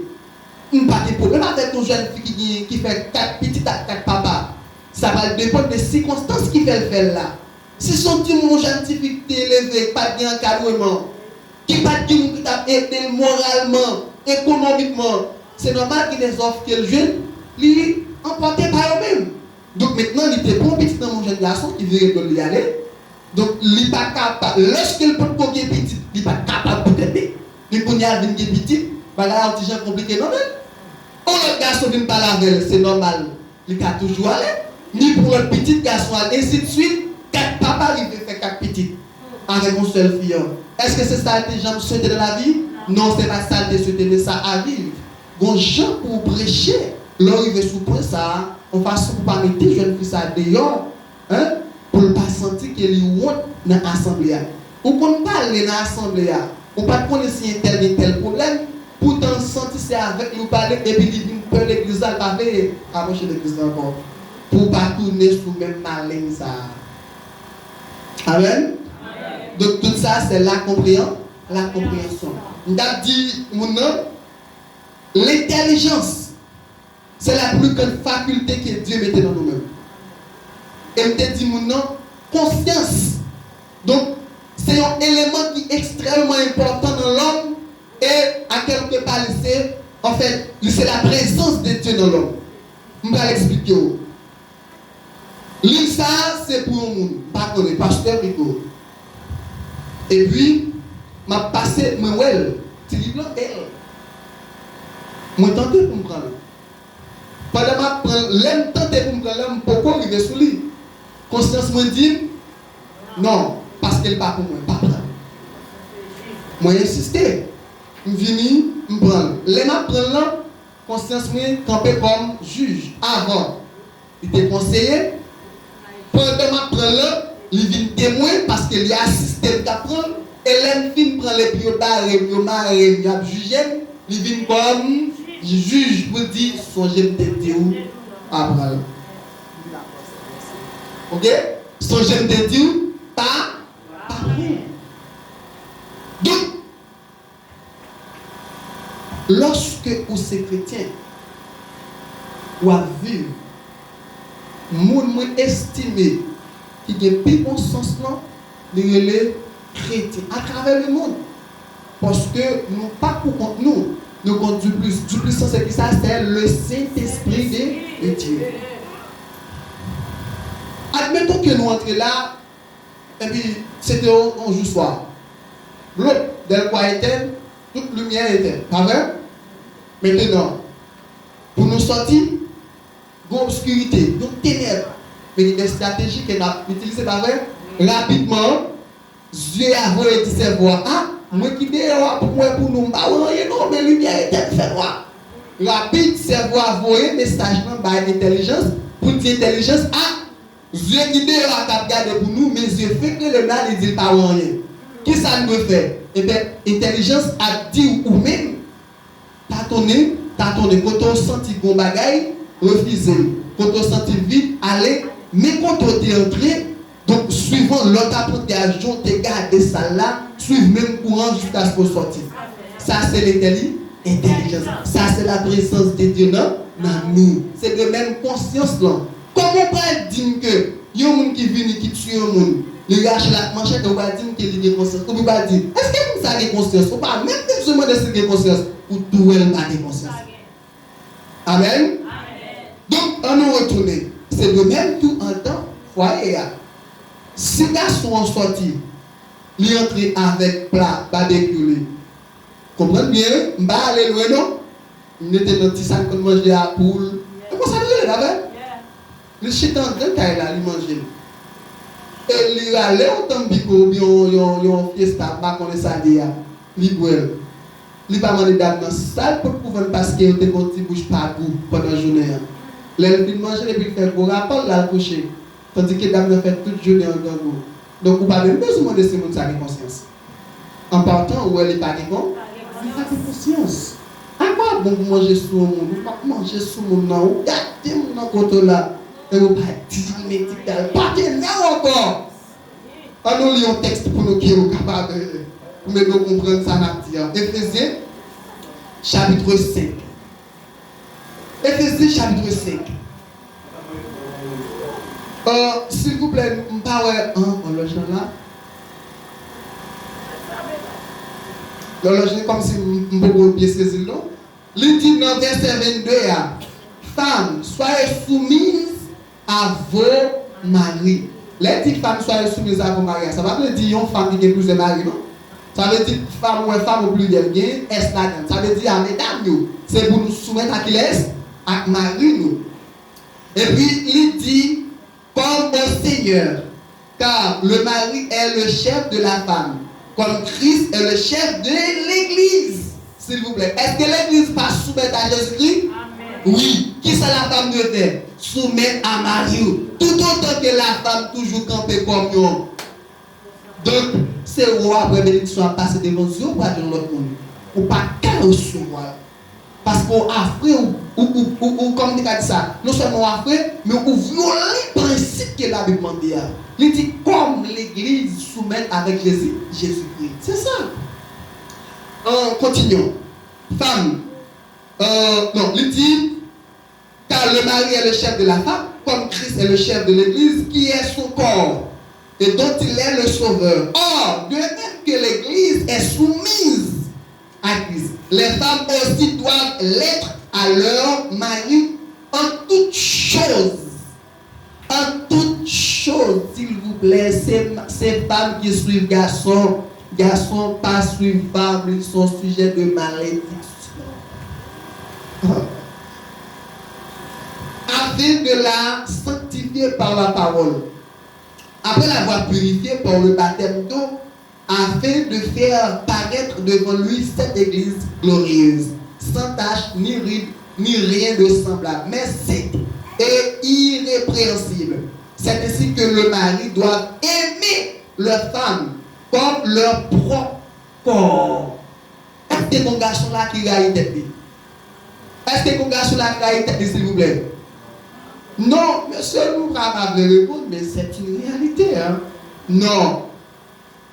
m pa gen pwoblèm avèk yon jèn fi ki gen, ki fè kat pitit ak kat papa. Sa pral depann de sikonstans ki fè l fè l la. Si se yon timoun, yon jèn tifi ki te eleve, ki pa t gen ankadreman, ki pa t gen moun ki t ap ede l moralman, ekonomikman, se nòmal gen dèzòf ke l jwenn, li anpòte pa yo menm. Donk, mentnan, li te pran pitit nan men yon jèn gason ki vire do l, li ale. Donk, li pa kapab, lèske l potko gen pitit, li pa t kapab poutèt li. Men kounye a l vin gen pitit, bagay la yon ti jan konplike nan men l. Yon lòt gason vin pale avè l, se nòmal. Li ka toujou ale. Ni pou lòt pitit gason al, ensidswit, kat papa rive fè kat pitit avèk yon sèl fi an. Èske se sa l te janm swete nan lavi? Non, se pa sa l te swete, men sa arive. Gon jan pou w preche, lè w rive sou pwen sa a, yon fason pou w pa mete jèn fi sa a deyò, en, pou l pa santi ke li wont nan asanble a. Ou konn pale nan asanble a, ou pa t konnen si entèl gen tèl pwoblèm, poutan l santi se avèk li w pale, epi li vin pè legliz la, l pa vle apwoche legliz la ankò. Pou w pa tounen sou menm maleng sa a. Amèn? Donk, tout sa, se la konpreyan-, la konpreyansyon. M t ap di moun nan, lentèlijans, c'est la plus grande faculté que Dieu mete nan nou menm. E m te di moun nan, konsyans. Donk, se yon eleman ki ekstrèmman enpòtan nan lòm, e a kèlke pa, li se, anfèt, li se la prezans de Dye nan lòm. M pral eksplike w. Liv sa a, se pou yon moun, m pa konnen, pastè pito. Epi, m ap pase, mwen wè l, ti liv lan bèl. Mwen tante pou m pran l. Pandan m ap pran l, lè m tante pou m pran l lan, m poko rive sou li. Konsyans mwen di m, non, paske l pa pou mwen, pa pran l. Mwen ensiste. M vini, m pran l. Lè m ap pran l lan, konsyans mwen kanpe kòm jij. Avan, li te konseye. Pandan m ap pran l lan, li vin temwen paske li asiste m k ap pran l. E lè m fin pran l epi yo bare m, yo mare m, y ap jije m, li vin kòm jij pou l di, "Sonje m te di w pa pran l." Oke? "Sonje m te di w pa, pa pran l." Donk, lòske ou se kretyen, w ap viv, moun mwen estime ki gen pi bon sans lan, li rele kretyen atravè lemonn. Paske nou pa pou kont nou, nou kont Diplis. Diplis lan se kisa? C'est le Saint-Esprit de, de Dieu. Admettons que nou antre la, epi se te yon, yon jou swa. Blop, dèlkwa etèn, tout limyè etèn. Pa vre? Mentnan, pou nou sòti, gon obskirite, gon tenèb. Men gen de estrateji ke n ap itilize, pa vre? Rapidman, zye a voye di sèvo a, "A, mwen ki deyò a pou m wè pou nou, m pa wè anyen non, men limyè etèn, fè nwa." Rapid, sèvo a voye mesaj lan bay entèlijans, pou l di entèlijans, a, zye ki deyò a k ap gade pou nou, men zye fenk rele m la, li di l pa wè anyen. Kisa n dwe fè? Entè-, entèlijans ap di w ou menm, tatonnen, tatonnen. Kote w santi gon bagay, refize l. Kote w santi vid, ale. Men kote w te antre, donk, swivan lòt apranti a, jan w te gade sal la, swiv menm kouran jiskaske w sòti. Sa se lentèli-, entèlijans. Sa se laprezans de Dye nan, nan nou. Se de menm konsyans lan. Kòman w pral di m ke yon moun ki vini, ki tiye yon moun, li rache l ak manchèt, ou pral di m ke li gen konsyans? Ou pral di, èske moun sa gen konsyans? Ou pa menm bezwen mande si l gen konsyans, ou tou wè l pa gen konsyans. Amèn? Donk, ann nou retounen. Se de menm tou andan fwaye a. Si gason an sòti, li antre avèk pla babekyou li. Konprann byen, wi. M pa ale lwen non. M mete nan ti sa n konn manje a pou l. E konsa nou rele l, pa vre? Li chita anndan kay la, li manje l. E li rale yon tanbiko oubyen yon, yon, yon fyesta, m pa konnen sa l ye a. Li bwè l. Li pa mande dam nan sa l pot pou vann paske yo te gen yon ti bouch pa gou pandan jounen an. Lè l fin manje l epi l fè gwo rapò l, l al kouche. Tandike dam nan fè tout jounen an grangou. Donk ou pa menm bezwen mande si moun sa gen konsyans. An patan, ou wè li pa gen kon-, li pa gen konsyans. Akwabon pou manje sou yon moun? Ou p ap manje sou moun nan, ou gate moun nan kote w la. Epi ou pa di l, men ti dal pa te nè w ankò. Ann nou li yon tèks pou nou ke ou kapab, eh, pou mete w konprann sa n ap di a. Efezyen, chapit senk. Efezyen, chapit senk. Euh, silvouplè, m pa wè, an, olòj lan la. Olòj lan kòmsi m, m poko byen sezi l non. Li di nan vèsè vennde a, Femmes, soyez soumises à vos maris. Lè di, Femmes, soyez soumises à vos maris, sa pa vle di yon fanm ki gen plizyè mari non. Sa vle di fanm, ou wè fanm o pliryèl, gen S ladan l. Sa vle di a medam yo, se pou nou soumèt a kilès? Ak mari nou. Epi li di, Comme au Seigneur, car le mari est le chef de la femme, comme Christ est le chef de l'Église. Silvouplè, èske legliz pa soumèt a Jezikri? Wi. Kisa la femme dwe fè? Soumèt a mari w. Toutotan ke la femme toujou kanpe kòm yon Donk, se ou apre benediksyon ap pase devan zye w, ou pral jwenn lòt moun. Ou pa ka resevwa l. Paske w afre, ou, ou, ou, ou, ou, kòman m te ka di sa? Non sèlman w afre, men ou vyole prensip ke Labib mande a. Li di, kòm legliz soumèt avèk Jezi, Jezikri. Se sa. An, kontinyon. Fanm, euh, non, li di, Car le mari est le chef de la femme, comme Christ est le chef de l'Église, qui est son corps, et dont il est le sauveur. Or, de même que l'Église est soumise à Christ, les femmes aussi doivent l'être à leur mari en toutes choses. En toutes choses, silvouplè, se, se fanm ki swiv gason, gason pa swiv fanm, li se yon sijè de malediksyon. Afin de la sanctifier par la parole, après l'avoir purifiée par le baptême d'eau, afin de faire paraître devant lui cette église glorieuse, sans tache, ni ride, ni rien de semblable, mais sainte et irrépréhensible. C'est ainsi que le mari doit aimer leur femme comme leur propre corps. Èske gon gason la ki rayi tèt li? Èske gon gason la ki rayi tèt li, silvouplè? Non, mesye, nou pa, pa vle reponn, men c'est une réalité, hein. Non.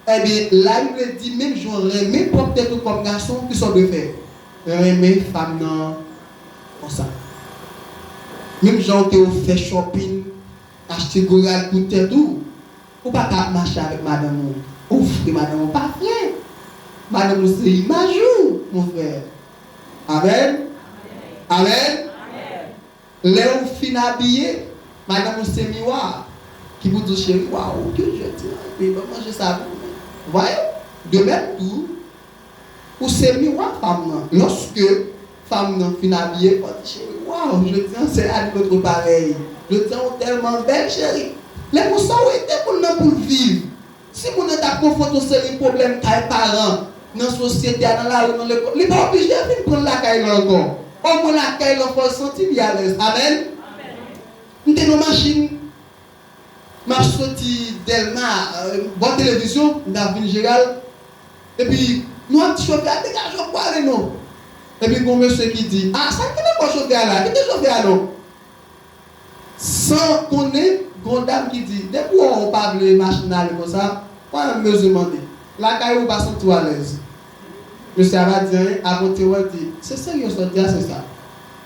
Ebyen, la, li vle di, menm jan w renmen pwòp tèt ou kòm gason, kisa w dwe fè? Renmen fanm nan konsa. Menm jan w te fè shopping, achte gwo rad pou tèt ou, ou pa ka ap mache avèk madanm ou. Ou fre, madanm ou pa fre. Madanm ou se imaj ou, mon frè. Amèn. Amèn. Lè ou fin abiye, madanm ou se miwa ki pou di w, cheri, waw, ou cute jodi a, epi ban m manje sa pou ou. Vwayè, de menm tou, ou se miwa fanm nan. Lòske fanm nan fin abiye, fò w di, cheri, waw, jodi a se à une autre pareil. Jodi a ou tèlman bèl, cheri. Lè konsa ou ede moun nan pou l viv. Si moun nan t ap konfwonte yon seri pwoblèm kay paran, nan sosyete a, nan lari, nan lekòl, li pa oblije vin pran l lakay li ankò. Omwen lakay lan fò l santi li alèz. Amèn. M te nan machin, m ap soti Dèlma, euh, bò televizyon, m t ap vin Jeral. Epi, nou ap di chofè a, "Degaje w pou ale non." Epi, gon mesye ki di, "A, sa ki nan kò chofè a la? Kite chofè a non." San konnen, gon dam ki di, "Depi w wè w pa vle machin nan ale konsa, pa menm bezwen mande. Lakay ou pa santi w alèz." Mesye a pa di anyen, apre w te wè l di, "Se serye sa w di a, se sa."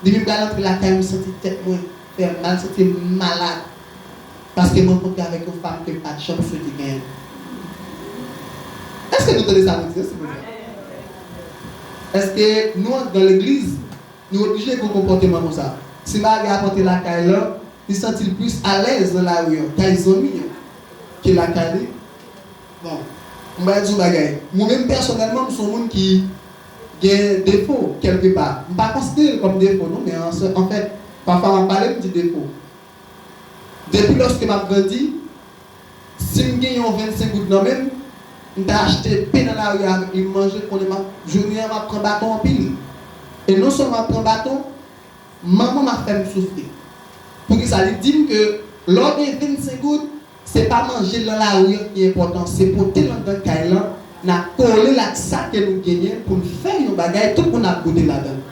Depi m pral antre lakay, m santi tèt mwen fè mal, santi m malad. Paske m rankontre avèk yon fanm ke m pa t janm swete genyen. Èske nou tande sa mwen di a, silvouplè? Èske nou anndan legliz, nou oblije gen yon konpòteman konsa? Si mari a ap antre lakay lan, li santi l plis alèz nan lari an, kay zanmi an, ke lakay li. Bon, m pral di yon bagay. Mwen menm pèsonèlman, m se yon moun ki gen defo, kèlkepa. M pa konsidere l kòm defo, non, men an, anfèt, pafwa m ap pale, m di defo. Depi lòske m ap grandi, si m gen yon vennsenk goud nan men m, m ta achte pen nan lari a avèk li, m manje, konnen m ap, jounen an, m ap pran baton anpil. E non sèlman m ap pran baton, manman m ap fè m soufri. Poukisa? Li di m ke lè w gen vennsenk goud, se pa manje l nan lari an ki enpòtan, se pote l anndan kay lan, n a kole l ak sa ke nou genyen pou n fè yon bagay, tout moun ap goute ladan l.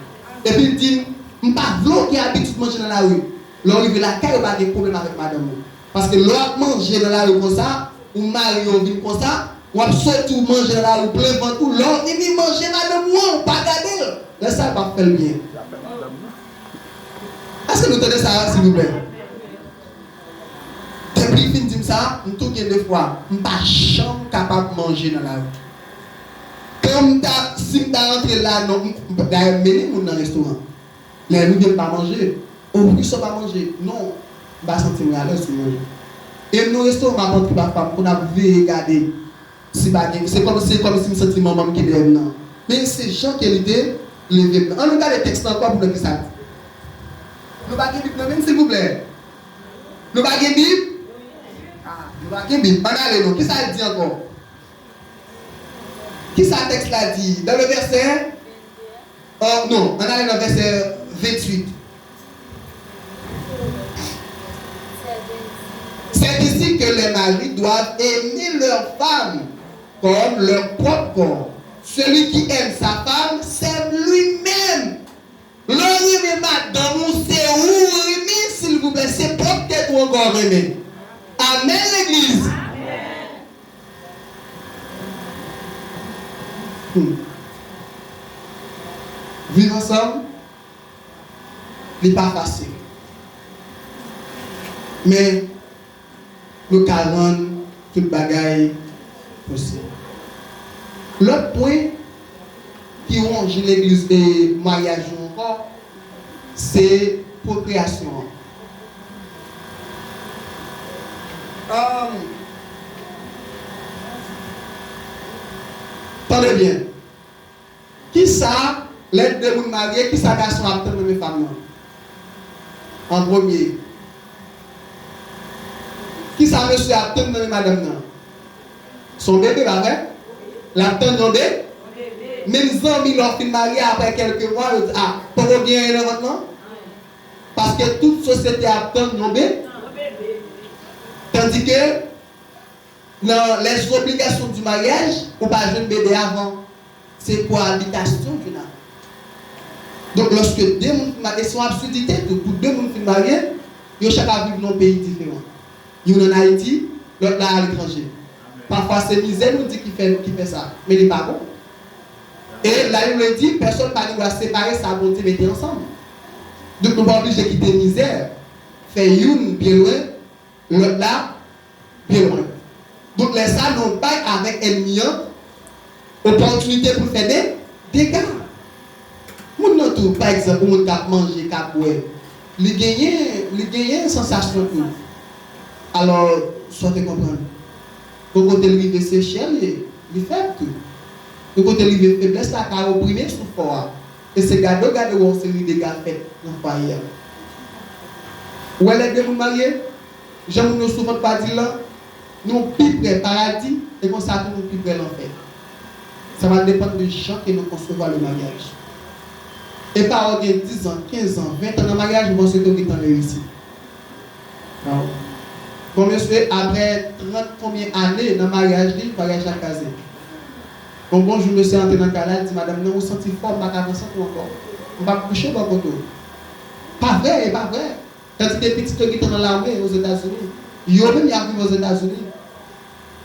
Epi l di m, "M pa vle w gen abitid manje nan lari. Lè w rive lakay, ou pa gen pwoblèm avèk madanm ou." Paske lè w ap manje nan lari konsa, ou mari w vin konsa, w ap soti w manje nan lari, w plen vant ou, lè w vini manje madanm ou an, ou pa gade l. Lè sa a, l p ap fè l byen. Èske nou tande sa, silvouplè? Depi l fin di m sa, m tou gen de fwa, m pa janm kapab manje nan lari. Kan m ta, si m ta rantre la, non, m, m, dayè, m mennen moun nan restoran. Lè rive m pa manje. O wi, sa w pa manje? Non, m pa santi m alèz pou manje. E m nan restoran, m ap antre pafwa, m konn ap veye gade si pa gen, se kòm, se kòm si m santi manman m ki dèyè m nan. Men se jan ke li te leve m nan. Ann nou gade tèks lan ankò pou nou ki sa l di. Nou pa gen Bib nan men n, silvouplè? Nou pa gen Bib? Ah, nou pa gen Bib. Ann ale non. Ki sa l di ankò? Ki sa tèks la di? Dans le verset, euh, non, ann ale nan vèsè venntuit. C'est ainsi que les maris doivent aimer leurs femmes comme leur propre corps. Celui qui aime sa femme s'aime lui-même. Lè w renmen madanm ou, se ou w renmen, silvouplè, se pwòp tèt ou ankò w renmen. Amèn, legliz! Hmm. Viv ansanm, li pa fasil. Men, nou ka rann tout bagay posib. Lòt pwen ki wonje legliz e maryaj yo ankò, se pwokreyasyon an. Ahn, tande byen. Kisa, lè de moun marye, kisa gason ap tann nan men fanm nan? An premye. Kisa mesye ap tann nan men madanm nan? Se yon bebe, pa vre? L ap tann yon be-, menm zanmi, lè w fin marye, apre kèlke mwa, yo di, "A, poko gen anyen nan vant lan?" Paske tout sosyete ap tann yon be-, tandike nan les obligations du mariage, ou pa jwenn bebe avan. Se koabitasyon ki la. Donk, lòske de moun fin marye, se yon absidite tou. Pou de moun fin marye, yo chak ap viv nan yon peyi diferan. Youn ann Ayiti, lòt la aletranje. Pafwa, se mizè nou di ki fè, ki fè sa. Men li pa bon. E la, nou vle di, pèsonn pa gen dwa separe sa Bondye mete ansanm. Donk, nou pa oblije kite mizè fè youn byen lwen, lòt la byen lwen. Donk, lè sa, nou bay avèk ènmi an opòtinite pou l fè de dega. Moun nan tou, pa egzanp, yon moun k ap manje, k ap bwè, li genyen, li genyen sansasyon tou. Alò, sa w te konprann. Yon kote l rive, se chè l ye, li fèb tou. Yon kote l rive, feblès la ka oprime sou fò a. E se gade w gade w wè yon seri dega fèt nan fwaye a. Ou wè lè de moun marye, jan moun yo soufri pa di l lan, nou pi pre paradi, e konsa tou nou pi pre lanfè. Sa va depann de jan ke nou konsevwa le maryaj. Epa w gen diz an, kenz an, ven tan nan maryaj, ou panse ke w gentan reyisi. Non. Bon, mesye, apre trant konbyen ane nan maryaj li, maryaj la kraze. Bon, bon jou, mesye antre nan kay la, li di madanm nan, ou santi fò, m pa ka pran sant ou ankò. M p ap kouche bò kote w. Pa vre, e pa vre. Kantite pitit yo gentan nan lame Ozetazini. Yo menm y ap viv Ozetazini.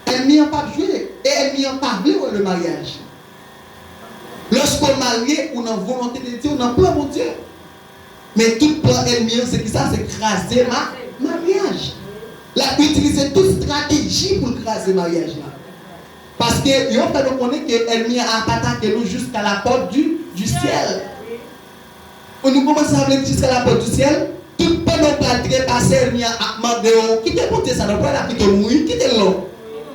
Ènmi an p ap jwe. E ènmi an pa vle wè le maryaj. Lòske w marye, ou nan volonte de Dye, ou nan plan Bondye. Men tout plan ènmi an, se kisa? Se kraze ma, maryaj. L ap itilize tout estrateji pou l kraze maryaj la. Paske yo fè nou konnen ke ènmi an ap atake nou jusqu'à la porte du, du ciel. Ou nou konprann sa vle di jusqu'à la porte du ciel? Tout pandan w pral trepase, ènmi an ap mande w, kite Bondye sa non, pral ap kite w mouri, kite l non.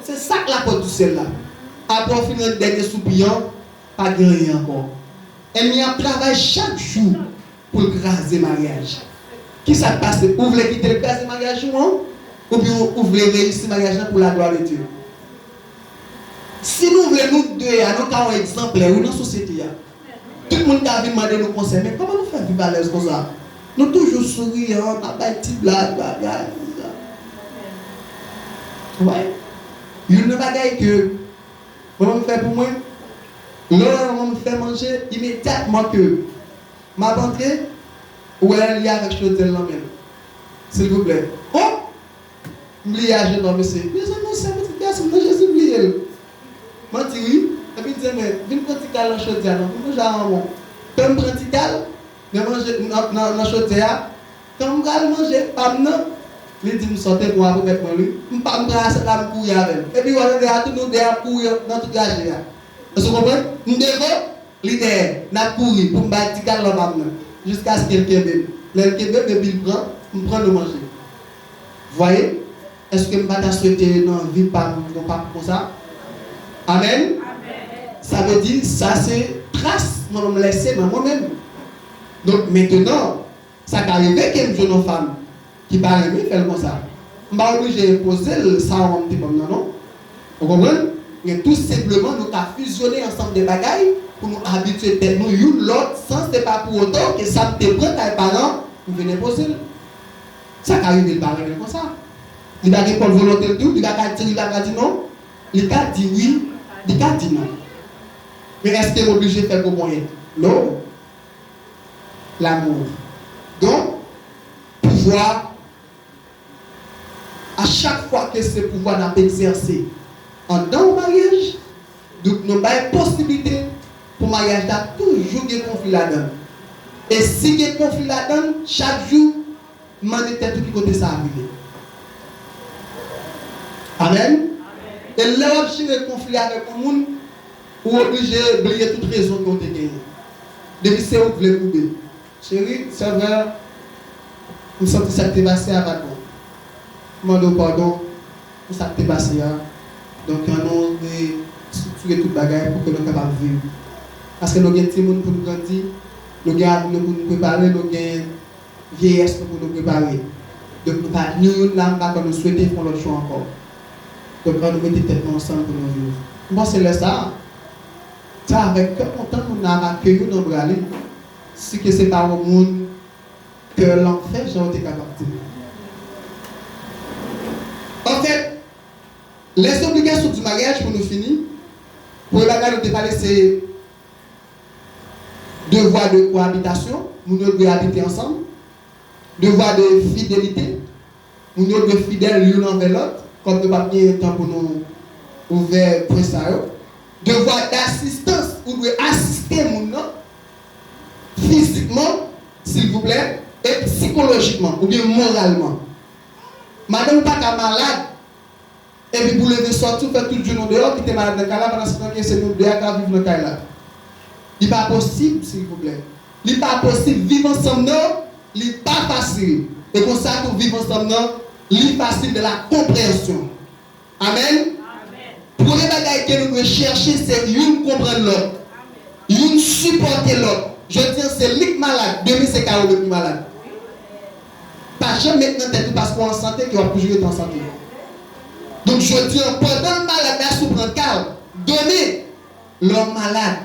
Se sa k la porte du ciel la. Apre w fin rann dènye soupi an, pa gen anyen ankò. Ènmi an ap travay chak jou pou l kraze maryaj. Kisa k pase? Ou vle kite l kraze maryaj ou an? Oubyen ou vle reyisi maryaj lan pou la gloire de Dieu? Si nou vle nou de a, nou ka yon egzanplè wi nan sosyete a. Tout moun ka vin mande nou konsèy, men kòman nou fè viv alèz konsa? Nou toujou souriyan, n ap bay ti blag, bagay, konsa. Wè. Youn nan bagay ke manman m fè pou mwen, lè manman m fè manje, imedyatman ke m ap antre, ou wè li avèk chodyè l nan men l. Silvouplè. O! M bliye a jennonm mesye. Mezanmi, yon sèl pitit gason m nan Jezi, m bliye l. Manti wi. Epi l di, men, vin pran ti kal nan chodyè a non, pou manje a manman w. Tan m pran ti kal nan manje, nan, nan, nan chodyè a, tan m pral manje pa m nan, li di m, sa w te bon a pou mèt mwen wi. M pa, m pran asyèt la, m kouri avè l. Epi w ap tande a tou nou de ap kouri nan tout raje a. Èske w konprann? M devan, li dèyè, n ap kouri pou m bay ti kal nan pa m nan, jiskaske l kenbe m. Lè l kenbe m, epi l pran, m pran nou manje. Vwaye? Èske m pa ta swete nan vi pa m yon pap konsa? Amèn? Sa vle di, sa se tras manman m lèse nan mwen menm. Donk, mentenan, sa ka rive ke m jwenn yon fanm ki pa renmen fè l konsa. M pa oblije enpoze l sa manman m te ban m nan, non. Ou konprann? Men tou senpleman, nou ka fizyonnen ansanm de bagay pou nou abitye tèt nou youn lòt, san se pa pou otan ke sa m te pran kay paran, m vin enpoze l. Sa ka rive l pa renmen l konsa. Li pa gen pòt volonte l tou, li pa ka di, li pa ka di non. Li ka di wi, li ka di non. Men èske m oblije fè gwo ponyèt? Non. L'amour. Donk, pouvwa, a chak fwa ke se pouvwa n ap egzèse anndan yon maryaj, donk nou bay posiblite pou maryaj la toujou gen konfli ladan l. E si gen konfli ladan l, chak jou, mande tèt ou ki kote sa ap rive. Amèn. E lè w ap jere konfli avèk yon moun, ou oblije bliye tout rezon ke w te genyen. Depi se ou k vle koube. Cheri, sè Vè, m santi sa k te pase a pa t bon. M mande w padon pou sa k te pase a. Donk, ann nou restriktire tout bagay pou ke nou kapab viv. Paske nou gen timoun pou nou grandi, nou gen avni nou pou nou prepare, nou gen vyeyès nou pou nou prepare. Donk, nou pa, nou youn la, m pa kwè nou swete fè yon lòt chwa ankò. Donk, ann nou mete tèt nou ansanm pou nou viv. M panse lè sa a, se avèk kè kontan moun nan ap akeyi w nan bra li. Si ke se pa yon moun kè lanfè, jan yo te kapab di. Anfèt, les obligations du mariage, pou nou fini, premye bagay nou te pale, se devwa de koabitasyon, moun yo dwe abite ansanm, devwa de fidelite, moun yo dwe fidèl youn anvè lòt, kòm nou p ap gen tan pou nou ouvè pwen sa yo. Devwa dasistans, ou dwe asiste moun nan, fizikman, silvouplè, e sikolojikman, oubyen moralman. Madanm ou pa ka malad, epi pou leve sòti, ou fè tout jounen w deyò, kite malad nan kay la, pandan se tan ke se nou de a k ap viv nan kay la. Li pa posib, silvouplè. Li pa posib. Viv ansanm nan, li pa fasil. E konsa tou, viv ansanm nan, li fasil de la konpreyansyon. Amèn. Premye bagay ke nou dwe chèche, se youn konprann lòt. Youn sipòte lòt. Jodi a, se li k malad, demen se ka ou menm ki malad. Pa janm met nan tèt ou paske w an sante ke w ap toujou rete an sante. Donk, jodi a, pandan l malad la, si w pran ka l, demen, lè w malad,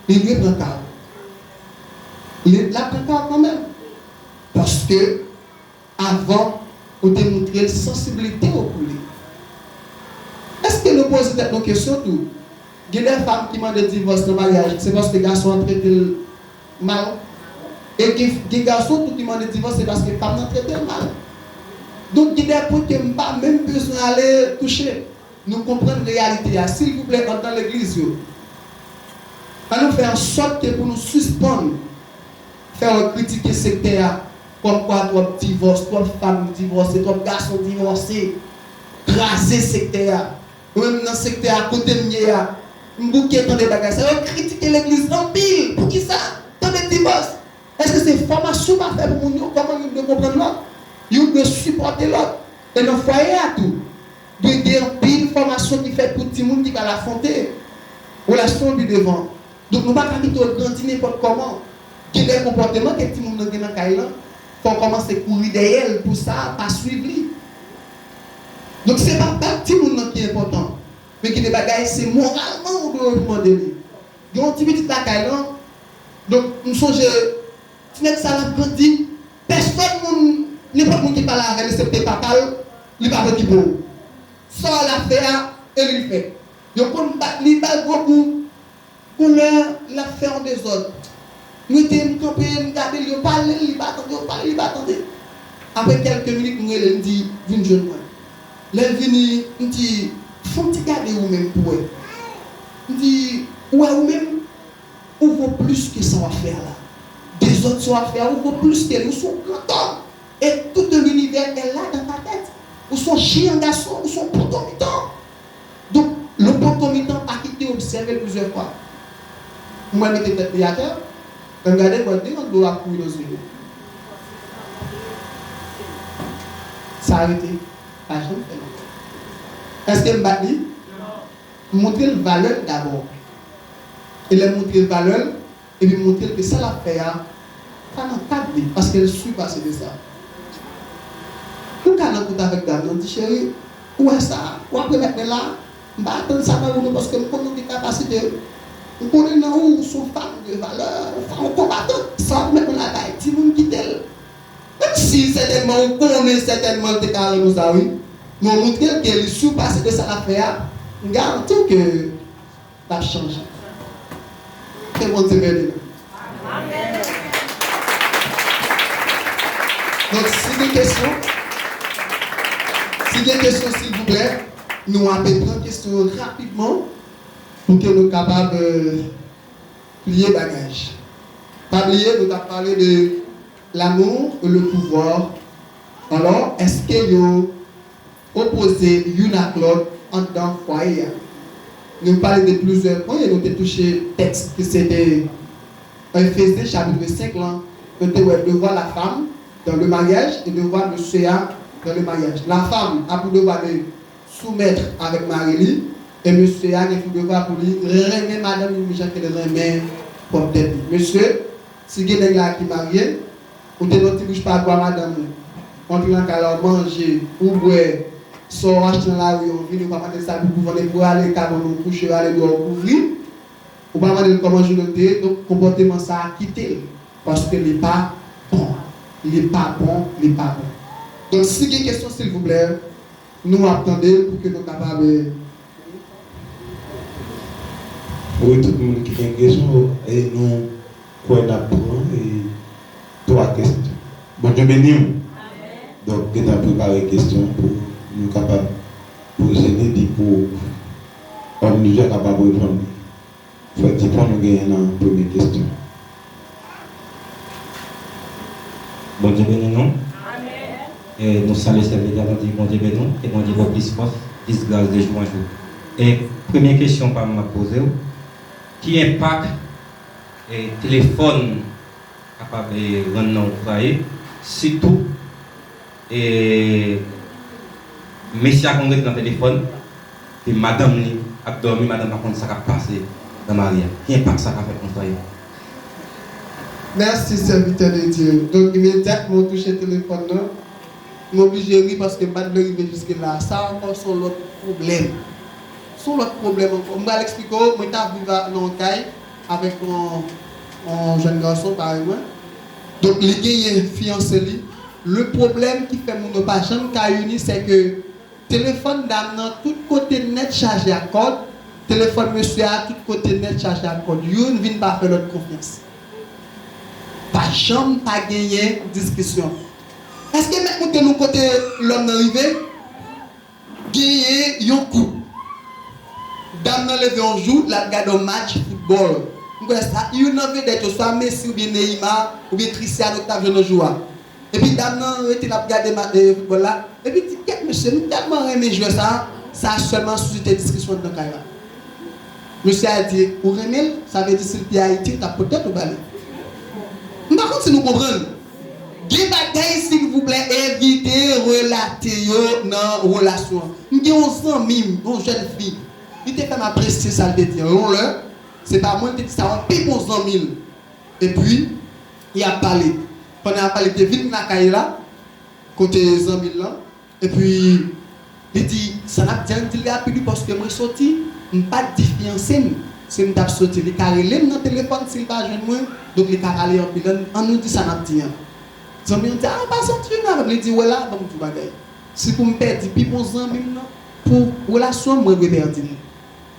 li dwe pran ka w. Li, l ap pran kè w kanmenm. Paske, avan, ou te montre l sansiblite w pou li. Èske nou poze tèt nou kesyon tou? Gen de fanm ki mande divòs nan maryaj, se paske gason an trete l mal. E gen, gen gason tou ki mande divòs, se paske fanm nan trete l mal. Donk, gen de pwen ke m pa menm bezwen ale touche. Nou konprann reyalite a. Silvouplè, anndan legliz yo, ann nou fè an sòt ke pou nou sispann fè yo kritike sektè a, kòmkwa twòp divòs, twòp fanm divòse, twòp gason divòse, kraze sektè a. Mwen menm nan sektè a, kote m ye a, m bouke tande bagay sa. Yo kritike legliz anpil. Poukisa? Tande divòs. Èske se fòmasyon pa fè pou moun yo? Kòman youn dwe konprann lòt? Youn dwe sipòte lòt. E nan fwaye a tou, dwe gen anpil fòmasyon ki fèt pou timoun ki pral afwonte relasyon an pi devan. Donk, nou pa ka kite yo grandi nenpòt kòman. Gen de konpòteman ke timoun nan gen nan kay lan, fò w kòmanse kouri dèyè l pou sa pa swiv li. Donk, se pa bat timoun nan ki enpòtan, men gen de bagay, se moralman ou dwe reprimande li. Gen yon ti pitit lakay lan, donk, m sonje, ti nèg sa l ap grandi, pèsòn moun, nenpòt moun ki pale avè l, eksepte papa l, li p ap okipe w. Sa l ap fè a, e li fè. Yo konn bat li, ba l gwo kou. Gon lè, l ap fè yon dezòd. M rete, m kanpe, m gade l, yo pale l, li pa tande, yo pale l, li pa tande. Apre kèlke minit, m rele l, m di, "Vin jwenn mwen." Lè l vini, m di, "Fè yon ti gade ou menm pou wè." M di, "Ou wè ou menm, ou vo plis ke sa w ap fè a la. Dezòd sa w ap fè a, ou vo plis ke li. Ou se yon grandòm. Et tout l'univers est là dans ta tête. Ou se yon jeyan gason, ou se yon potomitan." Donk, le potomitan pa kite obsève l plizyè fwa. Mwen mete tèt li atè, lè m gade, mwen de gòt dlo ap kouri nan zye m. Sa rete, pa janm fè l ankò. Èske m bat li? M montre l valè l dabò. E lè m montre l valè l, epi m montre l ke sa l ap fè a, pa nan kad li, paske l sipase de sa. Nou ka nan kout avèk dam nan, di, "Cheri, ou wè sa, w ap remèt mwen la, m pa atann sa nan ou non, paske m konnen w gen kapasite. M konnen nan ou, ou se yon fanm de valè, ou fanm konbatant, sa w ap remèt mwen la, bay timoun, kite l." Menm si sètènman ou konnen sètènman l te ka rann ou sa, wi. Men w montre l ke li sipase de sa l ap fè a, m garanti w ke l ap chanje. Ke Bondye beni nou. Donk, si gen kesyon, si gen kesyon, silvouplè, nou ape pran kesyon yo rapidman pou ke nou kapab, euh, pliye bagaj. Pa bliye, nou t ap pale de l'amour et le pouvoir. Alò, èske yo opoze youn ak lòt anndan fwaye a? Nou pale de plizyè pwen e nou te touche tèks ki se te Efezyen chapit senk lan. Nou te wè devwa la femme dans le mariage et devwa mesye a dans le mariage. La femme a pou devwa de soumèt avèk mari li, e mesye a gen pou devwa pou li renmen madanm li menm jan ke l renmen pwòp tèt li. Mesye, si gen nèg la ki marye, ou te nan ti bouch pa bwa madanm ou, ou antre nan kay la, ou manje, ou bwè, sa w achte nan lari, ou vini, ou pa mande l sa pou vann, epi w ale kabann ou kouche, ou ale dwòl ou kouvri, ou pa mande l kòman jounen l te ye, donk konpòteman sa a kite l, paske li pa bon, li pa bon, li pa bon. Donk si gen kesyon, silvouplè, nou ap tande l pou ke nou kapab, eh, wi, tout moun ki gen kesyon, e nou kwè n ap pran, e, twa kesyon. Bondye beni w. Donk, gentan prepare kesyon pou nou kapab poze li, epi pou òdinatè kapab reponn li. Frè Dipon, nou genyen nan premye kesyon. Bondye beni nou. E nou salye sèvitè, nou di Bondye beni w, ke Bondye ba w plis fòs, plis gras de jou an jou. E premye kesyon pa m m ap poze w, ki enpak, e, telefòn kapab, e, rann nan yon fwaye, sitou, e, mesye a konn ret nan telefòn, e madanm li ap dòmi, madanm pa konn sa k ap pase nan mari a. Ki enpak sa ka fè nan fwaye? Mèsi, sèvitè de Dye. Donk, imedyatman w touche telefòn nan, m oblije ri paske m pa t vle rive jiske la. Sa ankò se yon lòt pwoblèm. Se yon lòt pwoblèm ankò. M pral eksplike w, mwen t ap viv a, nan yon kay avèk yon, yon jèn gason parèy mwen. Donk, li genyen fiyanse li. Le pwoblèm ki fè moun yo pa janm ka ini, se ke telefòn dam nan tout kote nèt chaje ak kòd, telefòn mesye a tout kote nèt chaje ak kòd. Youn vin pa fè lòt konfyans. Pa janm pa genyen diskisyon. Èske m mèt montre nou kote lòm nan rive? Genyen yon koup. Dam nan leve yon jou, l ap gade yon match foutbòl. M kwè sa, youn nan vedèt yo, swa Messi oubyen Neymar, oubyen Cristiano ki t ap jwe nan jou a. Epi dam nan rete, l ap gade ma- eh, foutbòl la. Epi di, "Kèt mesye, m tèlman renmen jwè sa a." Sa sèlman sisite diskisyon anndan kay la. Mesye a di, "Ou renmen l?" Sa vle di, si l te Ayiti, l t ap pote tèt ou ba li. M pa konn si nou konprann. Gen bagay, silvouplè, evite relate yo nan relasyon an. M gen yon zanmi m, yon jèn fi, li te fè m apresye sa l te di an. Yon lè, se pa mwen, l te di sa, yon pi bon zanmi l. Epi, y ap pale. Pandan y ap pale, li te vin lakay la, kote zanmi l lan. Epi, li di, "Sa n ap di an, di l rapid wi, paske mwen soti, m pa t di fiyanse m, si m t ap soti, li ka rele m nan telefòn si l pa jwenn mwen, donk li ka pale anpil. Ann, ann nou di sa n ap di an." Zanmi an di, "A, pase yon ti jounen avè m." Li di, "Wè la, ban m di w bagay. Si pou m pèdi pi bon zanmi m nan, pou relasyon an, mwen dwe pèdi l."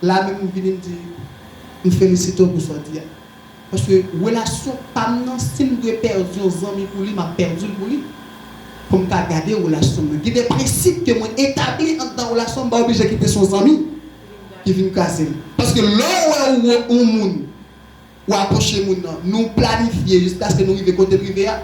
La menm, m vini, m di, "M felisite w pou sa w di a." Paske relasyon pa m nan, si m dwe pèdi yon zanmi pou li, m ap pèdi l pou li. Pou m ka gade relasyon m nan. Gen de prensip ke mwen etabli anndan relasyon m, m pa oblije kite se yon zanmi ki vin kraze l. Paske lè w wè ou, ou moun, ou apwoche moun nan, nou planifye jiskaske nou rive kote n rive a,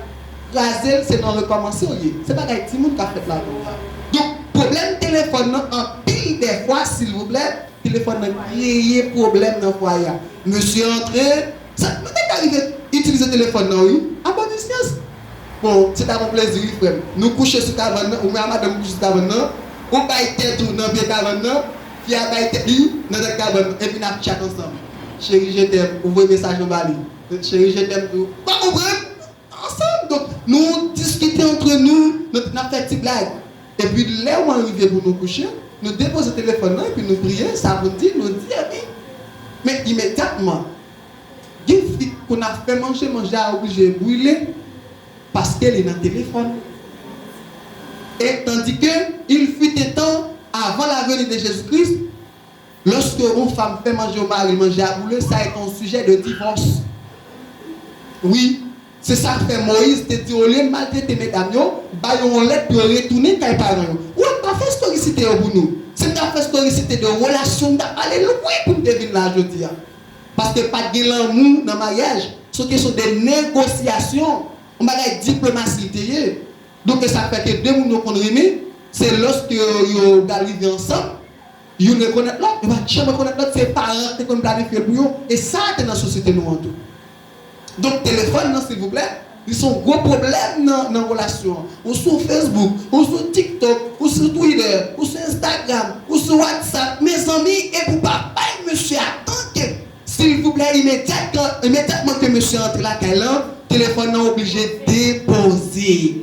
kraze l, se nan rekòmanse w ye. Se bagay timoun k ap fèt la kounye a. Donk, pwoblèm telefòn nan, anpil dè fwa, silvouplè, telefòn nan kreye pwoblèm nan fwaye a. Mesye antre, sa, nou te ka rive itilize telefòn nan, wi, a bon disyans. Bon, se ta yon plezi, wi, frè m. Nou kouche sou kabann nan, ou menm a madanm kouche sou kabann nan, ou bay tèt ou nan pye kabann nan, fi a bay tèt li nan tèt kabann nan, epi n ap tchat ansanm. Cheri, je t'aime, ou voye mesaj lan ba li. Cheri, je t'aime tou. Ou pa konprann? Ansanm. Donk, nou diskite antre nou, nou, n ap fè ti blag. Epi, lè w rive pou nou kouche, nou depoze telefòn nan, epi nou priye, sa pou n di, nou di, epi, men imedyatman, gen fi konn ap fè manje, manje a oblije brile, paske li nan telefòn. Et tandis que il fut un temps, avant la venue de Jésus-Christ, lorsque yon fanm fè manje yon mari l, manje a boule, sa est un sujet de divorce. Wi, se sa k fè Moyiz te di, olye maltrete medam yo, ba yo yon lèt pou yo retounen kay paran yo. Ou wè, m pa fè storisite yo pou nou. Si m ta fè storisite de relasyon, m ta pale lwen pou m te vin la jodi a. Paske pa t gen lanmou nan maryaj. Se yon kesyon de negosyasyon. Yon bagay diplomasi l te ye. Donk, e sa k fè ke de moun yo konn renmen, se lòske yo, yo pral rive ansanm, youn rekonèt lòt, yo pa t janm rekonèt lòt, se paran k te konn planifye l pou yo, e sa te nan sosyete nou an tou. Donk, telefòn nan, silvouplè, li se yon gwo pwoblèm nan, nan relasyon an. Ou sou Facebook, ou sou TikTok, ou sou Twitter, ou sou Instagram, ou sou WhatsApp, mezanmi, e pou pa bay mesye a tan ke, silvouplè, imedyat-, imedyatman ke mesye antre lakay lan, telefòn nan oblije depoze.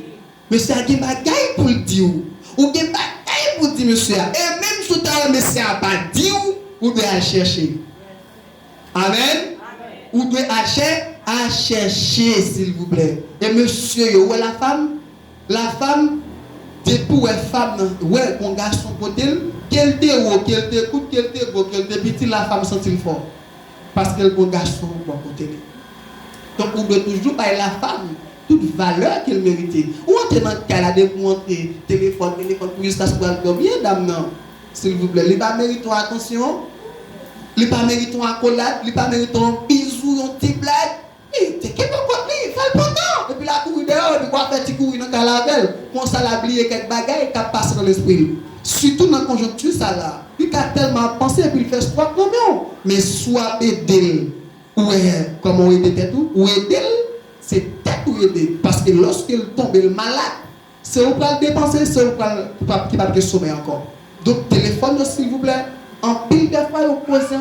Mesye a gen bagay pou l di w. Ou gen bagay pou w di mesye a. E menm si w ta wè mesye a pa di w, ou dwe al chèche. Amèn? Ou dwe al chè-, al chèche, silvouplè. E mesye yo, ou wè lafam? Lafam, depi w wè fanm nan, wè gon gason kote l, ke l te wo, ke l te kout, ke l te gwo, ke l te piti, lafam santi l fò. Paske l gon gason bò kote li. Donk, ou dwe toujou bay lafam tout valè ke l merite. Ou antre nan kay la, depi w antre, telefòn, telefòn, pou jiskaske w al dòmi, e dam nan, silvouplè, li pa merite yon atansyon, li pa merite yon akolad, li pa merite yon bizou, yon ti blag. Li te kenbe kot li, fè l pantan, epi l a kouri dèyè w, epi w a fè ti kouri nan kay la avè l. Konsa, l a bliye kèk bagay k ap pase nan lespri l. Sitou nan konjonkti sa la, li ka tèlman ap panse, epi l fè swap nan men w. Men si w ap ede l, ou wè kòman w ede tèt ou, ou ede l, se tèt ou ede. Paske lòske l tonbe, l malad, se ou pral depanse, se ou pral, ki p ap, ki p ap gen somèy ankò. Donk, telefòn yo, silvouplè, anpil dè fwa, yo koze